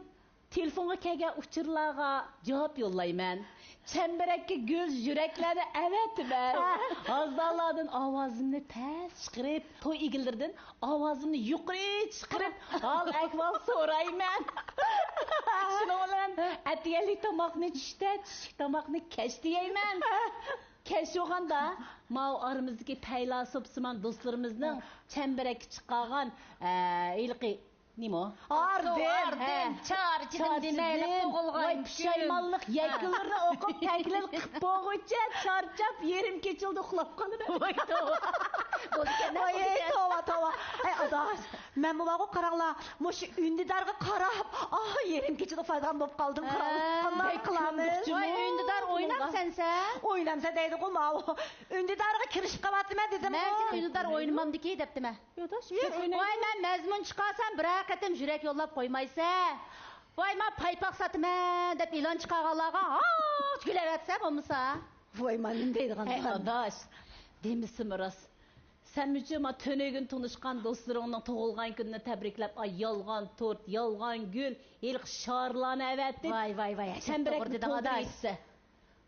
تېلېفونغا كەلگەن ئۇچۇرلارغا جاۋاب يوللايمەن. چەمبىرەككە گۈل، يۈرەكلەرنى ئەۋەتىمەن. ھازدارلاردىن ئاۋازىمنى پەس چىقىرىپ، توي ئىگىلىرىدىن ئاۋازىمنى يۇقىرى چىقىرىپ، ھال-ئەھۋال سورايمەن. شۇنىڭ بىلەن ئەتىگەنلىك تاماقنى چۈشتە، چۈشلۈك تاماقنى كەچتە يەيمەن. كەچ بولغاندا ماۋۇ ئارىمىزدىكى پەيلاسوپسىمان دوستلىرىمىزنىڭ چەمبىرەككە چىقارغان، ئە، ھېلىقى نېمە ئۇ؟ ئاردىن. ئاردىن، ھە. چارچىدىم دېمەيلى، تۇغۇلغان ۋاي، كۈن. پۇشايمانلىق يەكۈنلىرىنى ئوقۇپ، تەھلىل قىلىپ بولغۇچە چارچاپ، يېرىم كېچىلىدە ئۇخلاپ قالىمەن. ۋاي، توۋا. بولىدىكەن، ۋاي، بولىدىكەن. توۋا، توۋا. ئەي، ئاداش، مەنمۇ بارغۇ، قاراڭلار، مۇشۇ ئۈندىدارغا قاراپ، ئاھ، يېرىم كېچىدە ئۇخلايدىغان بولۇپ قالدىم. قاراڭلار، ھە، قانداق قىلىمىز؟ ۋاي، ئۈندىدار ئوينامسەن سەن؟ ئوينامسەن دەيدىغۇ ماۋۇ. ئۈندىدارغا كىرىشىپ قاپتىمەن دېدىمغۇ. مەن سېنى ئۈندىدار ئوينىمامدىكى دەپتىمەن. يولداش، ۋاي، مەن مەزمۇن چىقارسام، بىرەر قېتىم يۈرەك يوللاپ قويمايسەن. ۋاي، مەن پايپاق ساتىمەن دەپ ئېلان چىقارغانلارغا ھاچ كۈلەۋەتسە بولمىسا. ۋاي، مانا نېمە دەيدىغان. ھەي، ئاداش، دېمىسىمۇ راست. سەنمۇچۇ ما تۈنۈگۈن تونۇشقان دوستلىرىڭنىڭ تۇغۇلغان كۈنىنى تەبرىكلەپ، ئاي، يالغان تورت، يالغان گۈل، ھېلىقى شارلارنى ئەۋەتىپ، ۋاي، ۋاي، ۋاي، ھەي، چەمبىرەكنى توغرا دېدىڭ، ئاداش. تولدۇرۇۋېتىسەن.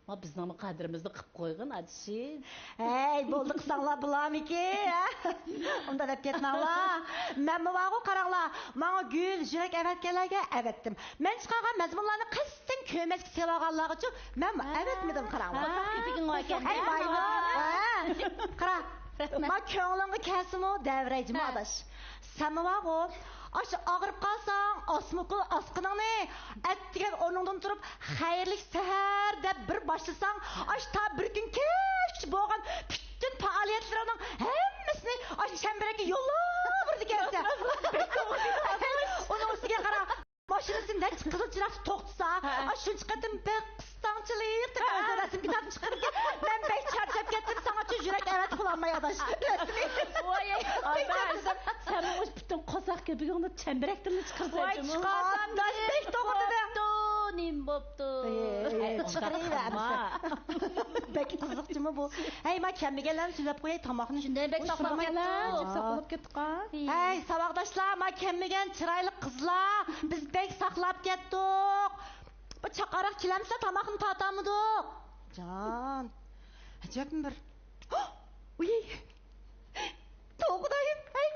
ما بىزنىڭمۇ قەدرىمىزنى قىپ قويغىن، ئادىشىم. ھەي، بولدى قىلساڭلار بولامىكى، ھە؟ ئۇنداق دەپ كەتمەڭلار. مەنمۇ بارغۇ، قاراڭلار، ماڭا گۈل، يۈرەك ئەۋەتكەنلەرگە ئەۋەتتىم. مەن چىقارغان مەزمۇنلارنى قەستەن كۆرمەسكە سېلىۋالغانلارغىچۇ مەنمۇ ئەۋەتمىدىم، قاراڭلار. ھە، كۆپىكىڭ بار ئىكەن. ھەي، مايمۇن. ھە. قارا. رەھمەت. ما كۆڭلۈڭگە كەلسىمۇ دەۋرەي جۇمۇ، ھە، ئاداش. سەنمۇ بارغۇ، ئاشۇ ئاغرىپ قالساڭ، ئاسما ئۇكۇل ئاسقىنىڭنى ئەتىگەن ئورنۇڭدىن تۇرۇپ، خەيرلىك سەھەر دەپ بىر باشلىساڭ، ئاشۇ تا بىر كۈن كەچكىچە بولغان پۈتۈن پائالىيەتلىرىڭنىڭ ھەممىسىنى ئاشۇ چەمبىرەككە يوللاۋېرىدىكەنسەن. ئۇنىڭ ئۈستىگە قارا، ماشىنىسىنى نەچچە قىزىل چىراغدا توختىسا، ھە، ئاشۇنچە قېتىم بەك قىستاڭچىلىق، ھە، رەسىمگە تارتىپ چىقىدىكەن. مەن بەك چارچاپ كەتتىم، ساڭا يۈرەك ئەۋەتكىلى بولالماي، ئاداش. رەسمىي. ۋاي، ئاداش، سەن مۇشۇ پۈتۈن قورساق كۆپۈكۈڭنى چەمبىرەكتىنلا چىقارسەن. ۋاي، جۇمۇ. چىقارسام، ئاداش، بەك توغرا دېدىڭ. بوپتۇ، نېمە بوپتۇ؟ ئەي، ئەي، ئەي، ئۇنداق چىقىرىۋەر. قىلما. بەك قىزىق جۇمۇ بۇ. ھەي، ما كەلمىگەنلەرنى سۆزلەپ قوياي، تاماقنى. شۇنداق بەك ساقلاپ كەتتۇق. ساقلاپ كەتتۇق. ھەي، ساۋاقداشلار، ما كەلمىگەن چىرايلىق قىزلار، بىز بەك ساقلاپ كەتتۇق. بۇ چاقاراق كېلەمسە، تاماقنى تارتالمىدۇق. جان. ئەجەبمۇ بىر. ئۇي. توۋا خۇدايىم. ھەي.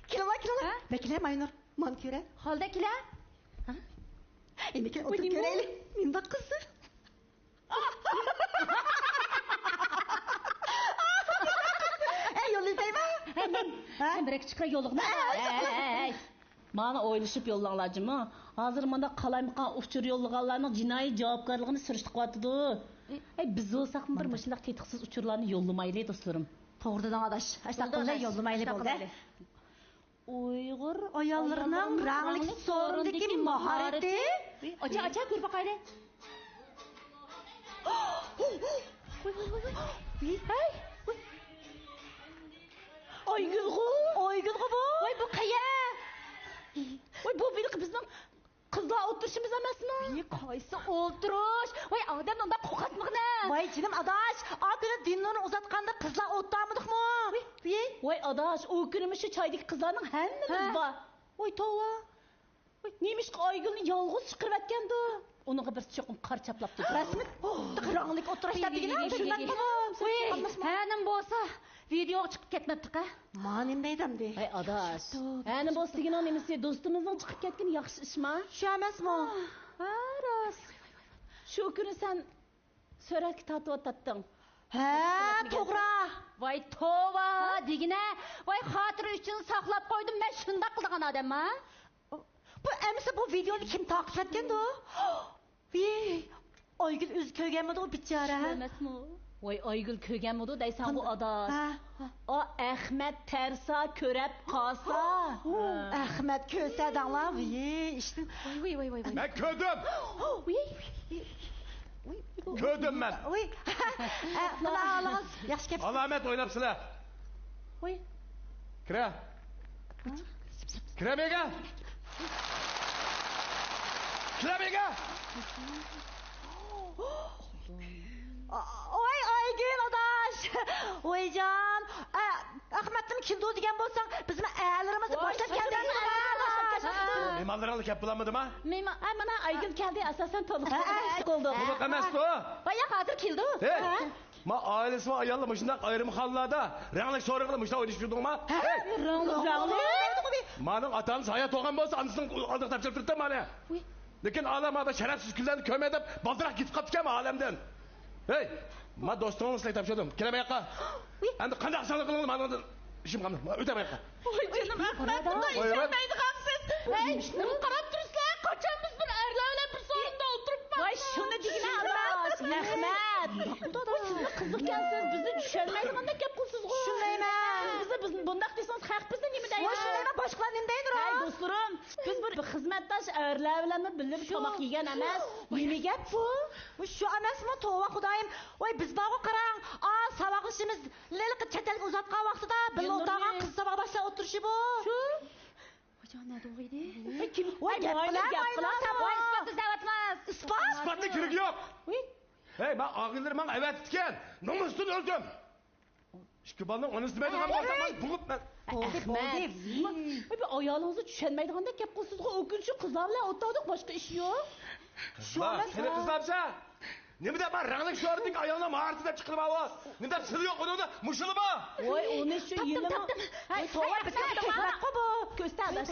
كېلىڭلار، كېلىڭلار. ھە؟ مەن كېلەي، ماينۇر. مانا كۆرە. خالىدە كېلە. ھە؟ ئېمىكىن، ئوتۇر كۆرەيلى. مۇنداق قىزىق. ئەي، يوللايمەن. ھە؟ سەن بىر ئەكە چىقىرا يوللىغىنا. ھەي، ھەي، ھەي. مانا ئويلىشىپ يوللاڭلار جۇمۇ. ھازىر مۇنداق قالايمىقان ئۇچۇر يوللىغانلارنىڭ جىنايى جاۋابكارلىقىنى سۈرۈشتە قىلىۋاتىدۇ. ئەي، بىز بولساقمۇ بىر مۇشۇنداق تېتىقسىز ئۇچۇرلارنى يوللىمايلى، دوستلىرىم. توغرا دېدىڭ، ئاداش. ئاشۇنداق قىلىپ يوللىمايلى بولدى. ئۇيغۇر ئاياللىرىنىڭ رەڭلىك سورۇندىكى ماھارىتى. ئاچا، ئاچا، كۆرۈپ باقايلى. ۋاي، ۋاي، ۋاي، ۋاي. ھەي! ئايگۈلغۇ؟ ئايگۈلغۇ بۇ؟ ۋاي، بۇ قەيەر؟ ۋاي، بۇ ھېلىقى بىزنىڭ قىزلار ئولتۇرۇشىمىز ئەمەسمۇ؟ ۋىي، قايسى ئولتۇرۇش؟ ۋاي، ئادەمنى ئۇنداق قورقۇتمىغىنە. ۋاي جېنىم ئاداش، ئا كۈنى دىننۇرنى ئۇزاتقاندا قىزلار ئولتۇرمىدۇقمۇ؟ ۋىي. ۋاي ئاداش، ئۇ كۈنىمۇ شۇ چايدىكى قىزلارنىڭ ھەممىمىز بار. ۋاي توۋا. ۋاي، نېمىشقا ئايگۈلنى يالغۇز چىقىرىۋەتكەندۇ؟ ئۇنىڭغا بىرسى چوقۇم قارا چاپلاپتۇ. رەسمىي رەڭلىك ئولتۇرۇش دەپ دېگىنە شۇنداقمۇ؟ ۋاي، ھەنىم بولسا ۋىدېئوغا چىقىپ كەتمەپتىقە. ما نېمە دەيدۇ ئەمدى؟ ھەي ئاداش، ھەنىم بولسا دېگىنىڭ نېمىسى؟ دوستىمىزنىڭ چىقىپ كەتكىنى ياخشى ئىشما؟ شۇ ئەمەسمۇ؟ ھە، راست. شۇ كۈنى سەن سۈرەتكە تارتىۋاتاتتىڭ. ھە، توغرا. ۋاي توۋا دېگىنە. ۋاي خاتىرە ئۈچۈن ساقلاپ قويدۇم مەن شۇنداق قىلىدىغان ئادەمما. بۇ ئەمىسە بۇ ۋىدېئونى كىم تارقىتىۋەتكەندۇ؟ ۋىي، ئايگۈل ئۆزى كۆرگەنمىدۇ بىچارە، ھە؟ ئەمەسمۇ؟ ۋاي ئايگۈل كۆرگەنمىدۇ دەيسەنغۇ ئاداش. ھە. ئا ئەخمەت تەرسا كۆرەپ قالسا. ئەخمەت كۆرسە دەڭلار، ۋىي، ئىشتىن. ۋاي، ۋاي، ۋاي، ۋاي. مەن كۆردۈم. ۋىي. كۆردۈم مەن. ۋىي. ئە، قىلالاڭ، ياخشى كەپسىز. ئالامەت ئويناپسىلەر. ۋىي. كىرە. كىرە بىرگە. كىرە بىرگە. ۋاي ئايگۈل ئاداش. ۋايجان. ئە، ئەخمەتتىن كېلىدۇ دېگەن بولساڭ، بىزمۇ ئەلىرىمىزنى باشلاپ كەلدۇق. مېھمانلىرىڭلار كەپ بولالمىدىما؟ مېھمان، ھە، مانا ئايگۈل كەلدى، ئاساسەن تولۇق. ھە، ھە، تولدى. تولۇق ئەمەستۇ. بايا ھازىر كېلىدۇ. ھەي، ھە؟ ما ئائىلىسى بار ئاياللار مۇشۇنداق ئايرىمخانىلاردا رەڭلىك سورۇنلار مۇشۇنداق ئوينىشىپ يۈردۈڭما؟ ھە؟ ھەي؟ رەڭلىك، رەڭلىك. مانىڭ ئاتا-ئانىسى ھايات بولغان بولسا، ئانىسىنىڭ ئالدىغا تاپشۇرۇپ تۇرۇپتۇ مانا. ۋۇي. لېكىن ئالا ما بۇ شەرەپسىز كۈنلەرنى كۆرمەي دەپ بالدۇرراق كېتىپ قاپتىكەن ئالەمدىن. ھەي، ما دوستۇڭنى سىلەرگە تاپشۇردۇم. كېلە بۇياققا. ئەمدى قانداق ئىشلارنى قىلىڭلار، مانا ئىشىم قالمىدى. ئۆتە بۇياققا. ۋاي جېنىم ئەخمەت، بۇنداق ئىشەنمەيدىغانسىز. ھەي، نېمە قاراپ تۇرىسىلەر؟ قاچان بىز بىر ئەرلەر بىلەن بىر سورۇندا ئولتۇرۇپ باقتۇق. ۋاي شۇنى دېگىنە ئالماس، ئەخمەت. ۋاي سىزمۇ قىزىقكەنسىز، بىزنى چۈشەنمەيدىغاندەك گەپ قىلىسىزغۇ. شۇندايمەن. بىزنى، بىز بۇنداق دېسىڭىز خەق بىزنى نېمە دەيدۇ؟ ۋاي شۇندايمەن، باشقىلار نېمە دەيدۇ؟ ھەي دوستلىرىم، بىز بىر خىزمەتداش ئەرلەر بىلەنمۇ بىللە بىر تاماق يېگەن ئەمەس. نېمە گەپ بۇ؟ بۇ شۇ ئەمەسمۇ؟ توۋا خۇدايىم. ۋاي بىز بارغۇ قاراڭ. ئا، ساۋاقدىشىمىز ھېلىقى چەت ئەلگە ئۇزاتقان ۋاقتىدا بىللە ئولتۇرغان قىز ساۋاقداشلار ئولتۇرۇشى بۇ. شۇ. ۋايجان، نەدە ئوغۇيدى؟ ۋاي، كىم؟ ۋاي، گەپ قىلە، گەپ قىلە. ۋاي، ئىسپات ئىزدەۋاتىمىز. ئىسپات؟ ئىسپاتنى كېرىكى يوق. ۋاي. ھەي، مەن ئاغىنىلىرىم ماڭا ئەۋەتىپتىكەن. نومۇستىن ئۆلدۈم. ئىككى بالىنىڭ ئانىسى دېمەيدىغان بولسا، مەن بوغۇپ مەن. ئەخمەت. ۋاي، بۇ ئايالىڭىزنى چۈشەنمەيدىغاندەك گەپ قىلىسىزغۇ، ئۇ كۈنى شۇ قىزلار بىلەن ئولتۇردۇق، باشقا ئىش يوق. قىزلار، قېنى قىزلارچە؟ نېمە دەپ مانا رەڭلىك شوئاردىكى ئايالنىڭ ماھارىتى دەپ چىقىرىۋالىۋاتىسىز؟ نېمە دەپ سىلى يوق ئۇنىڭدا؟ مۇشۇلىما؟ ۋاي، ئۇنى شۇ تاپتىم، يېنىما؟ تاپتىم. ھەي، توۋا، بىز تاپتۇق، بۇ. كۆرسىتە ئاداش.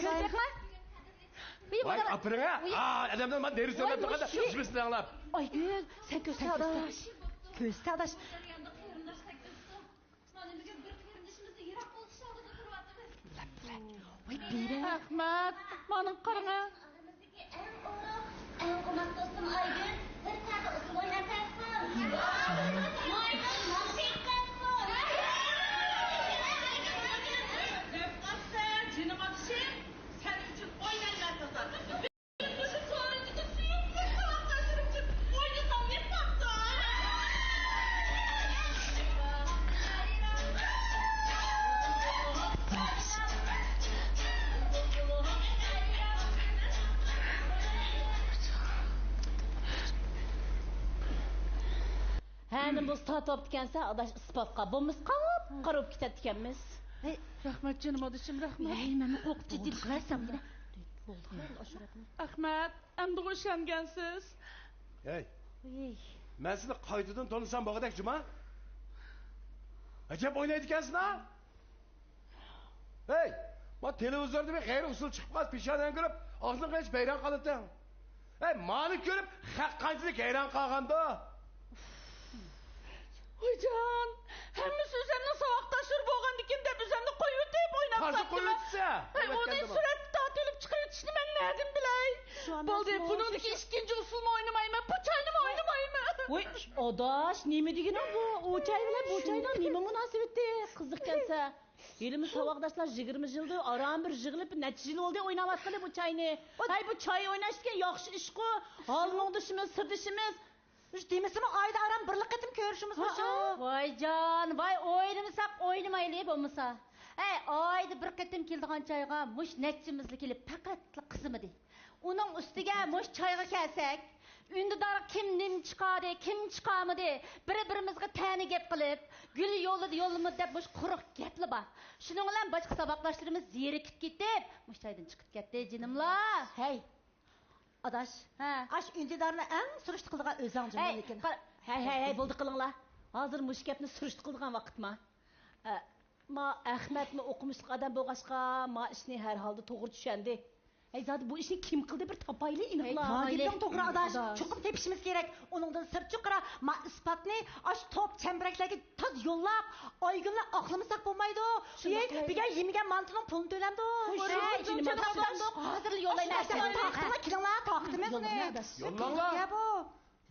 ۋاي، ئاپىرىڭ ھە. ئا، ئادەمدىن مانا دېرىزە سۆزلەپ تۇرغاندا، بىسمىللا ئاڭلاپ. ئايگۈل، سەن كۆرسىتە ئاداش. كۆرسىتە ئاداش. مانا بۈگۈن بىر قېرىندىشىمىزنى يىراق بولۇش ئالدىدا تۇرۇۋاتىمىز. ۋاي بىرە. ئەخمەت، مانا قاراڭا. ئارىمىزدىكى ئەڭ ئورۇق، ئەڭ ئوماق دوستۇم ئايگۈل بىر تەردە ئۇسسۇل ئويناپ بەرسۇن. مايمۇن ماڭا تېگىپ بەرسۇن. دەپ قاپسەن، جېنىم ئادىشىم، سەن ئۈچۈن ئوينايمەن قىزلار. مۇشۇ سورۇنچىدا سۆيۈملۈك ساۋاقداشلىرىم ئۈچۈن ئوينىسام نېمە بوپتۇ؟ ھە، نېمە بولسا تارتىۋاپتىكەنسەن ئاداش ئىسپاتقا، بولمىسا قاپقارا بولۇپ كېتەتتىكەنمىز. ھەي، رەھمەت جېنىم ئادىشىم، رەھمەت. ھەي، مەنمۇ قورقۇپ جىددىي قىلىۋەرسەم يەنە. بولدى، بولدى، ئاشۇ رەتنى. ئەخمەت، ئەمدىغۇ ئىشەنگەنسىز. ھەي، مەن سېنى قايتىدىن تونۇسام بولغۇدەك جۇما. ئەجەب ئوينايدىكەنسەن ھە. ھەي، ما تېلېۋىزوردا بىر غەيرىي ئۇسسۇل چىقىپ قالسا پېشانەڭگە كىرىپ ئاغزىڭغا قېچىپ ھەيران قالىتتىڭ. ھەي، مانى كۆرۈپ خەق قانچىلىك ھەيران قالغاندۇ. ۋايجان، ھەممىسى ئۆزەمنىڭ ساۋاقداشلىرى بولغاندىكىن دەپ ئۆزەمنى قويۇۋېتىپ ئويناپ تازا قويۇۋېتىپسە. ھەي، ئۇنى سۈرەتكە تارتىۋېلىپ چىقىرىۋېتىشنى مەن نەدىن بىلەي؟ بولدى، بۇنىڭدىكى ئىككىنچى ئۇسسۇلمۇ ئوينىمايمەن، بۇ چاينىمۇ ئوينىمايمەن. ۋاي، ئاداش، نېمە دېگىنىڭ بۇ؟ ئۇ چاي بىلەن بۇ چاينىڭ نېمە مۇناسىۋىتى؟ قىزىقكەنسەن. ھېلىمۇ ساۋاقداشلار يىگىرمە يىلدىن ئاران بىر يىغىلىپ، نەچچە يىل بولدى ئويناۋاتقىلى بۇ چاينى. ھەي، بۇ چاي ئويناش دېگەن ياخشى ئىشقۇ. ھال مۇڭدىشىمىز، سىردىشىمىز. مۇشۇ دېمىسىمۇ ئايدا ئاران بىرلا قېتىم كۆرۈشىمىز مۇشۇ. ۋايجان، ۋاي ئوينىمىساق ئوينىمايلى بولمىسا. ھەي، ئايدا بىر قېتىم كېلىدىغان چايغا مۇشۇ نەچچىمىزلا كېلىپ پەقەتلا قىزىمىدى. ئۇنىڭ ئۈستىگە مۇشۇ چايغا كەلسەك، ئۈندىدارغا كىم نېمە چىقاردى، كىم چىقارمىدى، بىر-بىرىمىزگە تەنە گەپ قىلىپ، گۈل يوللىدى يوللىمىدى دەپ مۇشۇ قۇرۇق گەپلا بار. شۇنىڭ بىلەن باشقا ساۋاقداشلىرىمىز زېرىكىپ كېتىپ، مۇشۇ چايدىن چىقىپ كەتتى، جېنىملار. ھەي، ئاداش، ھە. ئاش ئۈندىدارنى ئەڭ سۈرۈشتە قىلىدىغان ئۆزۈڭ جۇمۇ لېكىن. ھەي، ھەي، ھەي، بولدى قىلىڭلار. ھازىر مۇشۇ گەپنى سۈرۈشتە قىلىدىغان ۋاقىتما؟ ئە، ما ئەخمەتمۇ ئوقۇمۇشلۇق ئادەم بولغاچقا، ما ئىشنى ھەر ھالدا توغرا چۈشەندى. ھەي، زادى بۇ ئىشنى كىم قىلدى، بىر تاپايلى ئېنىقلا. ھەي، گېپىڭ توغرا ئاداش، چوقۇم تېپىشىمىز كېرەك. ئۇنىڭدىن سىرت چوقۇرا، ما ئىسپاتنى ئاش توپ چەمبىرەكلەرگە تاز يوللاپ، ئايگۈلنى ئاقلىمىساق بولمايدۇ. ھەي، بىگە يېمىگەن مانتىنىڭ پۇلىنى تۆلەمدۇ. ھەي، جېنىم ئاداش، ھازىرلا يوللايمەن. تاقىتىڭلار، تاقىتىڭلار، كېلىڭلار، تاقىتىمىز ئۇنى. يوللاڭلار.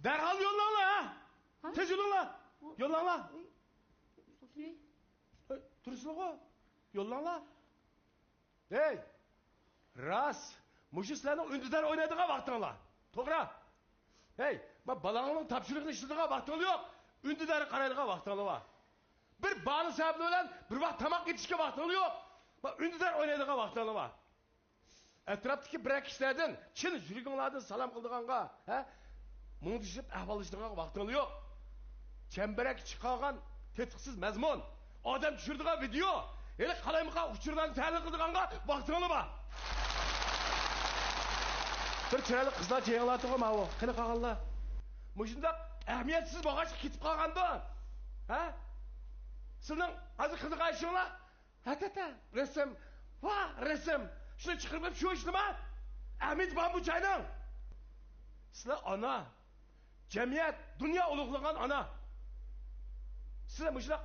دەرھال يوللاڭلار، ھە؟ تېز يوللاڭلار. يوللاڭلار. ھەي، تۇرسىلىغۇ. يوللاڭلار. ھەي، راست، مۇشۇ سىلەرنىڭ ئۈندىدار ئوينايدىغان ۋاقتىڭلار. توغرا. ھەي، ما بالاڭنىڭ تاپشۇرۇقىنى ئىشلىتىدىغان ۋاقتىڭلار يوق. ئۈندىدارغا قارايدىغان ۋاقتىڭلار بار. بىر باھانە سەۋەبى بىلەن بىر ۋاق تاماق ئېتىشكە ۋاقتىڭلار يوق. ما ئۈندىدار ئوينايدىغان ۋاقتىڭلار بار. ئەتراپتىكى بىرەر كىشىلەردىن چىن يۈرىكىڭلاردىن سالام قىلىدىغانغا، ھە؟ مۇڭدىشىپ ئەھۋاللىشىدىغانغا ۋاقتىڭلار يوق. چەمبىرەككە چىقارغان تېتىقسىز مەزمۇن، ئادەم چۈشۈرىدىغان ۋىدېئو، ھېلى قالايمىقان ئۇچۇرلارنى تەھلىل قىلىدىغانغا ۋاقتىڭلار بار. بىر چىرايلىق قىزلار جىيىڭلاردىغۇ ماۋۇ. قېنى قالغانلار؟ مۇشۇنداق ئەھمىيەتسىز بولغاچقا كېتىپ قالغاندۇ؟ ھە؟ سىلىنىڭ ھازىر قىلىدىغان ئىشىڭلار؟ ھەتەتە، رەسىم. ۋاھ، رەسىم. شۇنى چىقىرىپ شۇ ئىشلىما؟ ئەھمىيىتى بارمۇ بۇ چاينىڭ؟ سىلەر ئانا. جەمئىيەت، دۇنيا ئۇلۇغلىغان ئانا. سىلەر مۇشۇنداق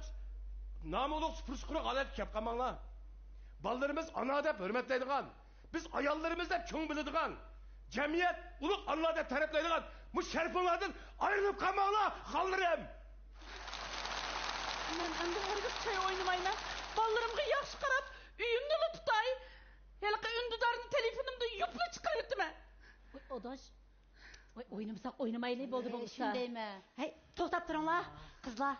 نامى ئۇلۇغ سۇپۇرۇسى قۇرۇق ھالەتكە كەپ قالماڭلار. بالىلىرىمىز ئانا دەپ ھۆرمەتلەيدىغان، بىز ئاياللىرىمىز دەپ چوڭ بىلىدىغان، جەمئىيەت، ئۇلۇغ ئانىلار دەپ تەرىپلەيدىغان مۇشۇ شەرىپىڭلاردىن ئايرىلىپ قالماڭلار، خانلىرىم! مەن ئەمدى ھەرگىز چاي ئوينىمايمەن. بالىلىرىمغا ياخشى قاراپ، ئۆيۈمنىلا تۇتاي. ھېلىقى ئۈندىدارنى تېلېفونۇمدىن يۇپلا چىقىرىۋېتىمەن. ۋاي، ئاداش. ۋاي، ئوينىمىساق ئوينىمايلى، بولدى ھەي، بولمىسا. شۇندايمەن. ھەي، توختاپ تۇرۇڭلار، قىزلار.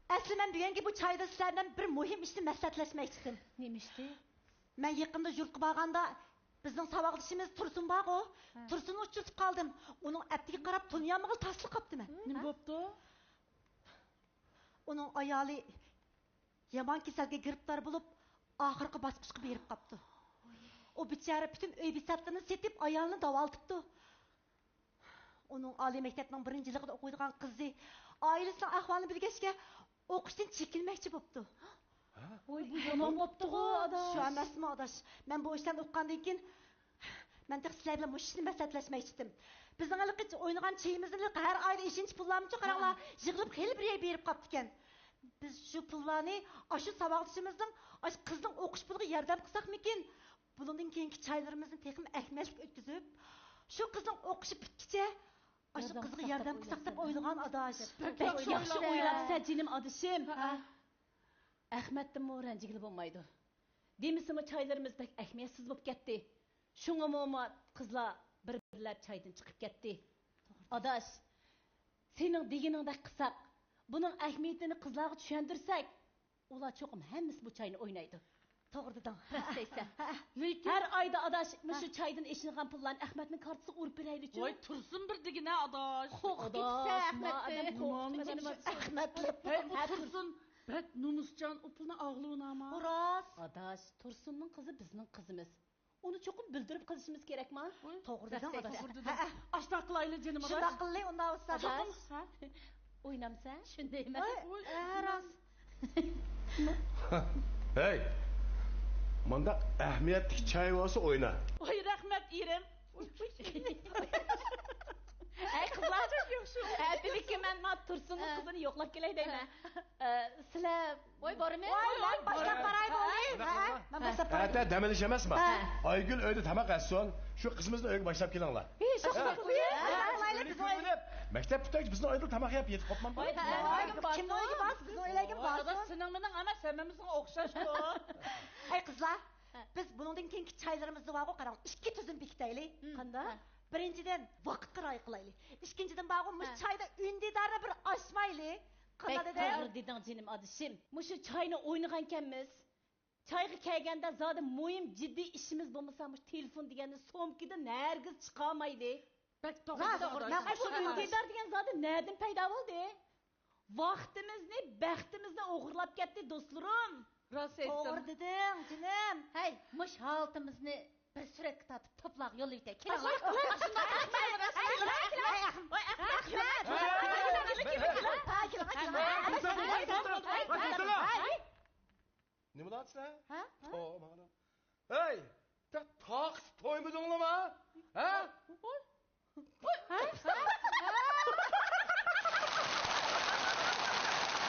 ئەسلى مەن بۈگۈنكى بۇ چايدا سىلەر بىلەن بىر مۇھىم ئىشنى مەسلىھەتلەشمەكچىدىم. نېمە ئىشتى؟ مەن يېقىندا يۇرتقا بارغاندا، بىزنىڭ ساۋاقدىشىمىز تۇرسۇن بارغۇ. ھە. تۇرسۇننى ئۇچرىتىپ قالدىم. ئۇنىڭ ئەپتىگە قاراپ تونۇيالمىغىلى تاسلا قاپتىمەن. نېمە بوپتۇ؟ ئۇنىڭ ئايالى يامان كېسەلگە گىرىپتار بولۇپ، ئاخىرقى باسقۇچقا بېرىپ قاپتۇ. ئۇ بىچارە پۈتۈن ئۆي بىساتلىرىنى سېتىپ، ئايالىنى داۋالىتىپتۇ. ئۇنىڭ ئالىي مەكتەپنىڭ بىرىنچى يىللىقىدا ئوقۇيدىغان قىزى ئائىلىسىنىڭ ئەھۋالىنى بىلگەچكە، ئوقۇشتىن چېكىنمەكچى بوپتۇ. ھە؟ ۋوي، بۇ يامان بوپتۇغۇ، ئاداش. شۇ ئەمەسمۇ، ئاداش؟ مەن بۇ ئىشلارنى ئۇققاندىن كېيىن، مەن تېخى سىلەر بىلەن مۇشۇ ئىشنى مەسلىھەتلەشمەكچىدىم. بىزنىڭ ھېلىقى ئوينىغان چېيىمىزنى ھەر ئايدا ئېشىنچە پۇللارمۇچۇ، قاراڭلار، ھە، يىغىلىپ خېلى بىر يەرگە بېرىپ قاپتىكەن. بىز شۇ پۇللارنى ئاشۇ ساۋاقدىشىمىزنىڭ، ئاشۇ قىزنىڭ ئوقۇش پۇلىغا ياردەم قىلساقمىكىن؟ بۇنىڭدىن كېيىنكى چايلىرىمىزنى تېخىمۇ ئەھمىيەتلىك ئۆتكۈزۈپ، شۇ قىزنىڭ ئوقۇشى پۈتكىچە ئاشۇ قىزغا ياردەم قىلساق دەپ ئويلىغان، ئاداش. بەك ياخشى ئويلاپسەن، جېنىم ئادىشىم. ھە. ئەخمەتتىنمۇ رەنجىگىلى بولمايدۇ. دېمىسىمۇ، چايلىرىمىز بەك ئەھمىيەتسىز بولۇپ كەتتى. شۇڭىمۇ قىزلار بىر-بىرلەپ چايدىن چىقىپ كەتتى. ئاداش، سېنىڭ دېگىنىڭدەك قىلساق، بۇنىڭ ئەھمىيىتىنى قىزلارغا چۈشەندۈرسەك، ئۇلار چوقۇم ھەممىسى بۇ چاينى ئوينايدۇ. توغرا دېدىڭ. راست دەيسەن. لېكىن ھەر ئايدا، ئاداش، مۇشۇ چايدىن ئېشىنغان پۇللارنى ئەخمەتنىڭ كارتىسىغا ئۇرۇپ بېرەيلىچۇ. ۋاي، تۇرسۇن بىر دېگىنە، ئاداش. قورقۇپ كېتىسەن ئەخمەتتىن. ئەخمەتلىك. ھەي، ئۇ تۇرسۇن بەك نومۇسجان، ئۇ پۇلنى ئاغلىۋېنەما. راست. ئاداش، تۇرسۇننىڭ قىزى بىزنىڭ قىزىمىز. ئۇنى چوقۇم بىلدۈرۈپ قىلىشىمىز كېرەكما؟ توغرا دېدىڭ، ئاداش. ھە، ھە. ئاشۇنداق قىلايلى، جېنىم ئاداش. شۇنداق قىلىلى، ئۇنداق بولسا، ئاداش. ھە؟ ئوينامسەن؟ شۇندايمەن. ۋاي، ھە، راست. ھەي، مۇنداق ئەھمىيەتلىك چاي بولسا ئوينا. ۋاي، رەھمەت، ئېرىم. ھەي، قىزلار. ھە، بىلىكى مەن ما تۇرسۇننىڭ قىزىنى يوقلاپ كېلەي دەيمەن. ئە، سىلەر ۋاي، بارىمىز. ۋاي، مەن باشلاپ باراي، بولدى. ھە، مەن باشلاپ باراي. ئەتە دەم ئېلىش ئەمەسما؟ ھە. ئايگۈل ئۆيدە تاماق ئەتسۇن. شۇ قىزىمىزنى ئۆيگە باشلاپ كېلىڭلار. ھە، شۇنداق قىلايلى، بىز ئۆيگە. مەكتەپ پۈتكەچ بىزنىڭ ئۆيدە تاماق يەپ يېتىپ قاپمامدۇ؟ ۋاي، كىمنىڭ ئۆيىگە بارسا، بىزنىڭ ئۆيلەرگە بارسۇن. سېنىڭ مېنىڭ ھەممە ھەممىمىزنىڭ ئوخشاشقۇ. ھەي، قىزلار، بىز بۇنىڭدىن كېيىنكى چايلىرىمىزدا بارغۇ، قاراڭ، ئىككى تۈزۈم بېكىتەيلى. قانداق؟ بىرىنچىدىن، ۋاقىتقا رىئايە قىلايلى. ئىككىنچىدىن، بارغۇ، مۇشۇ چايدا ئۈندىدارنى بىر ئاچمايلى. قانداق دېدىم؟ بەك توغرا دېدىڭ، جېنىم ئادىشىم. مۇشۇ چاينى ئوينىغانكەنمىز. چايغا كەلگەندە زادى مۇھىم، جىددىي ئىشىمىز بولمىسا، مۇشۇ تېلېفون دېگەننى سومكىدىن ھەرگىز چىقارمايلى. بەك توغرا دېدىڭ، ئاداش. مەن ئاشۇ ئۈندىدار دېگەن زادى نەدىن پەيدا بولدى؟ ۋاقتىمىزنى، بەختىمىزنى ئوغرىلاپ كەتتى، دوستلىرىم. راست ئېيتتىڭ. توغرا دېدىڭ، جېنىم. ھەي، مۇشۇ ھالىتىمىزنى بىر سۈرەتكە تارتىپ، توپلارغا يوللىۋېتەي. كېلىڭلار. نېمە بولاتسىلەر؟ ھە؟ ھە؟ ھەي، تا-، تاقىسى تويمىدىڭلارما؟ ھە؟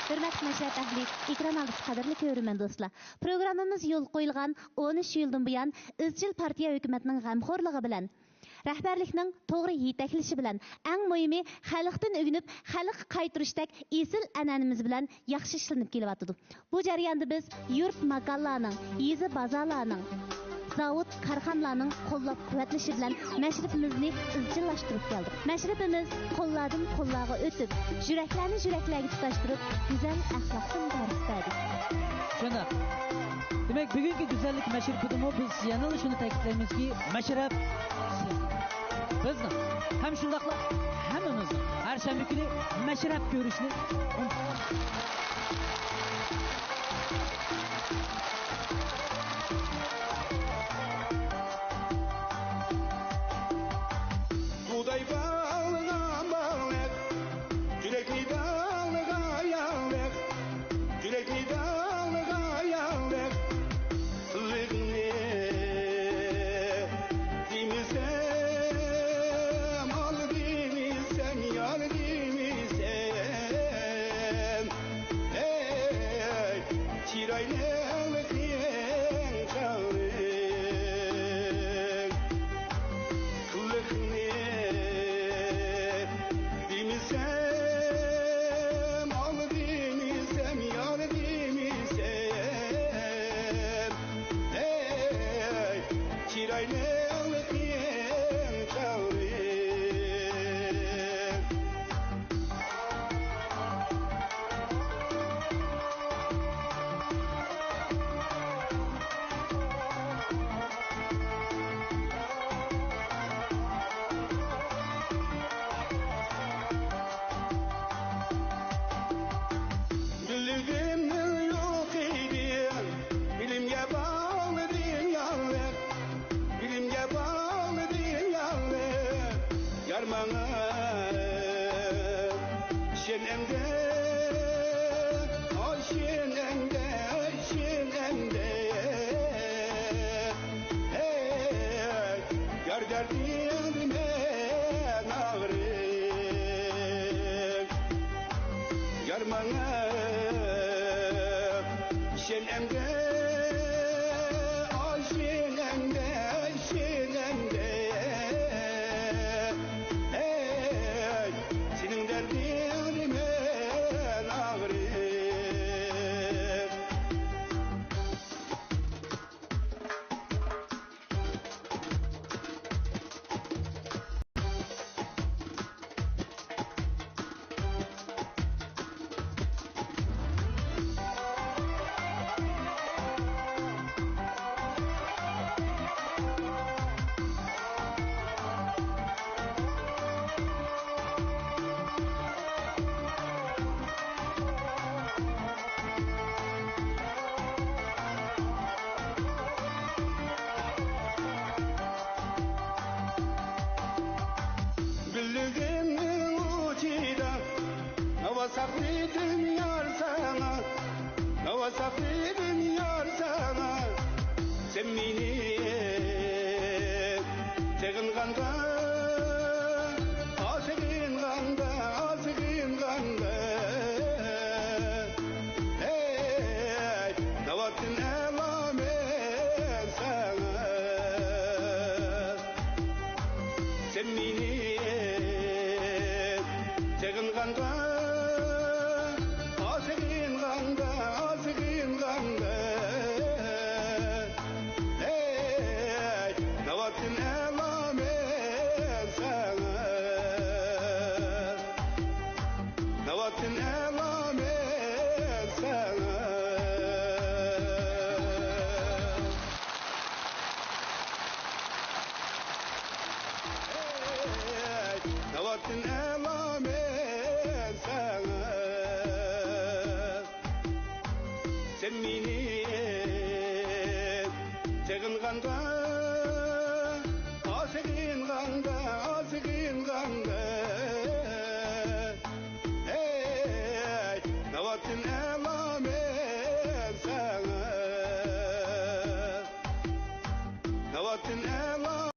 ھۆرمەتلىك مەشرەپ ئەھلى، ئېكران ئالدىدىكى قەدىرلىك كۆرۈرمەن دوستلار، پروگراممىمىز يولغا قويۇلغان ئون ئۈچ يىلدىن بۇيان، ئىزچىل پارتىيە ھۆكۈمەتنىڭ غەمخورلۇقى بىلەن، رەھبەرلىكنىڭ توغرا يېتەكلىشى بىلەن، ئەڭ مۇھىمى، خەلقتىن ئۆگىنىپ، خەلققە قايتۇرۇشتەك ئېسىل ئەنئەنىمىز بىلەن ياخشى ئىشلىنىپ كېلىۋاتىدۇ. بۇ جەرياندا بىز يۇرت، ماكانلارنىڭ، يېزا، بازارلارنىڭ، زاۋۇت، كارخانىلارنىڭ قوللاپ-قۇۋۋەتلىشى بىلەن مەشرىپىمىزنى ئىزچىللاشتۇرۇپ كەلدۇق. مەشرىپىمىز قوللاردىن قوللارغا ئۆتۈپ، يۈرەكلەرنى يۈرەكلەرگە تۇتاشتۇرۇپ، گۈزەل ئەخلاقتىن دەرس بەردى. شۇنداق. دېمەك، بۈگۈنكى گۈزەللىك مەشرىپىدىمۇ بىز يەنىلا شۇنى تەكىتلەيمىزكى، مەشرەپ بىزنىڭ ھەم شۇنداقلا ھەممىمىزنىڭ ھەر شەنبە كۈنى مەشرەپ كۆرۈشنى ئۇنتۇماڭ. ئاشىن ئەمدى، ئاشىن ئەمدى، ئاشىن ئەمدى. ھەي، يار دەردىڭدە مەن ئاغرىپ، يار ماڭا ئىشەن ئەمدى، ئاشىن ئەمدى، ئاشىن ئەمدى. ھەي، سېنىڭ دەردىڭدە مەن ئاغرىپ. گۈللۈكۈمنىڭ ئۇچىدا ناۋا ساقلىدىم يار ساڭا، ناۋا ساقلىدىم يار ساڭا. سەن مېنى سېغىنغاندا، سېغىنغاندا، سېغىنغاندا، ھەي، دەۋاتتىم ئەلامەت ساڭا. سەن مېنى سېغىنغاندا، سېغىنغاندا، سېغىنغاندا، ھەي، دەۋاتتىم ئەلامەت ساڭا. دەۋاتتىم ئەلامەت ساڭا. دەۋاتتىم ئەلامەت.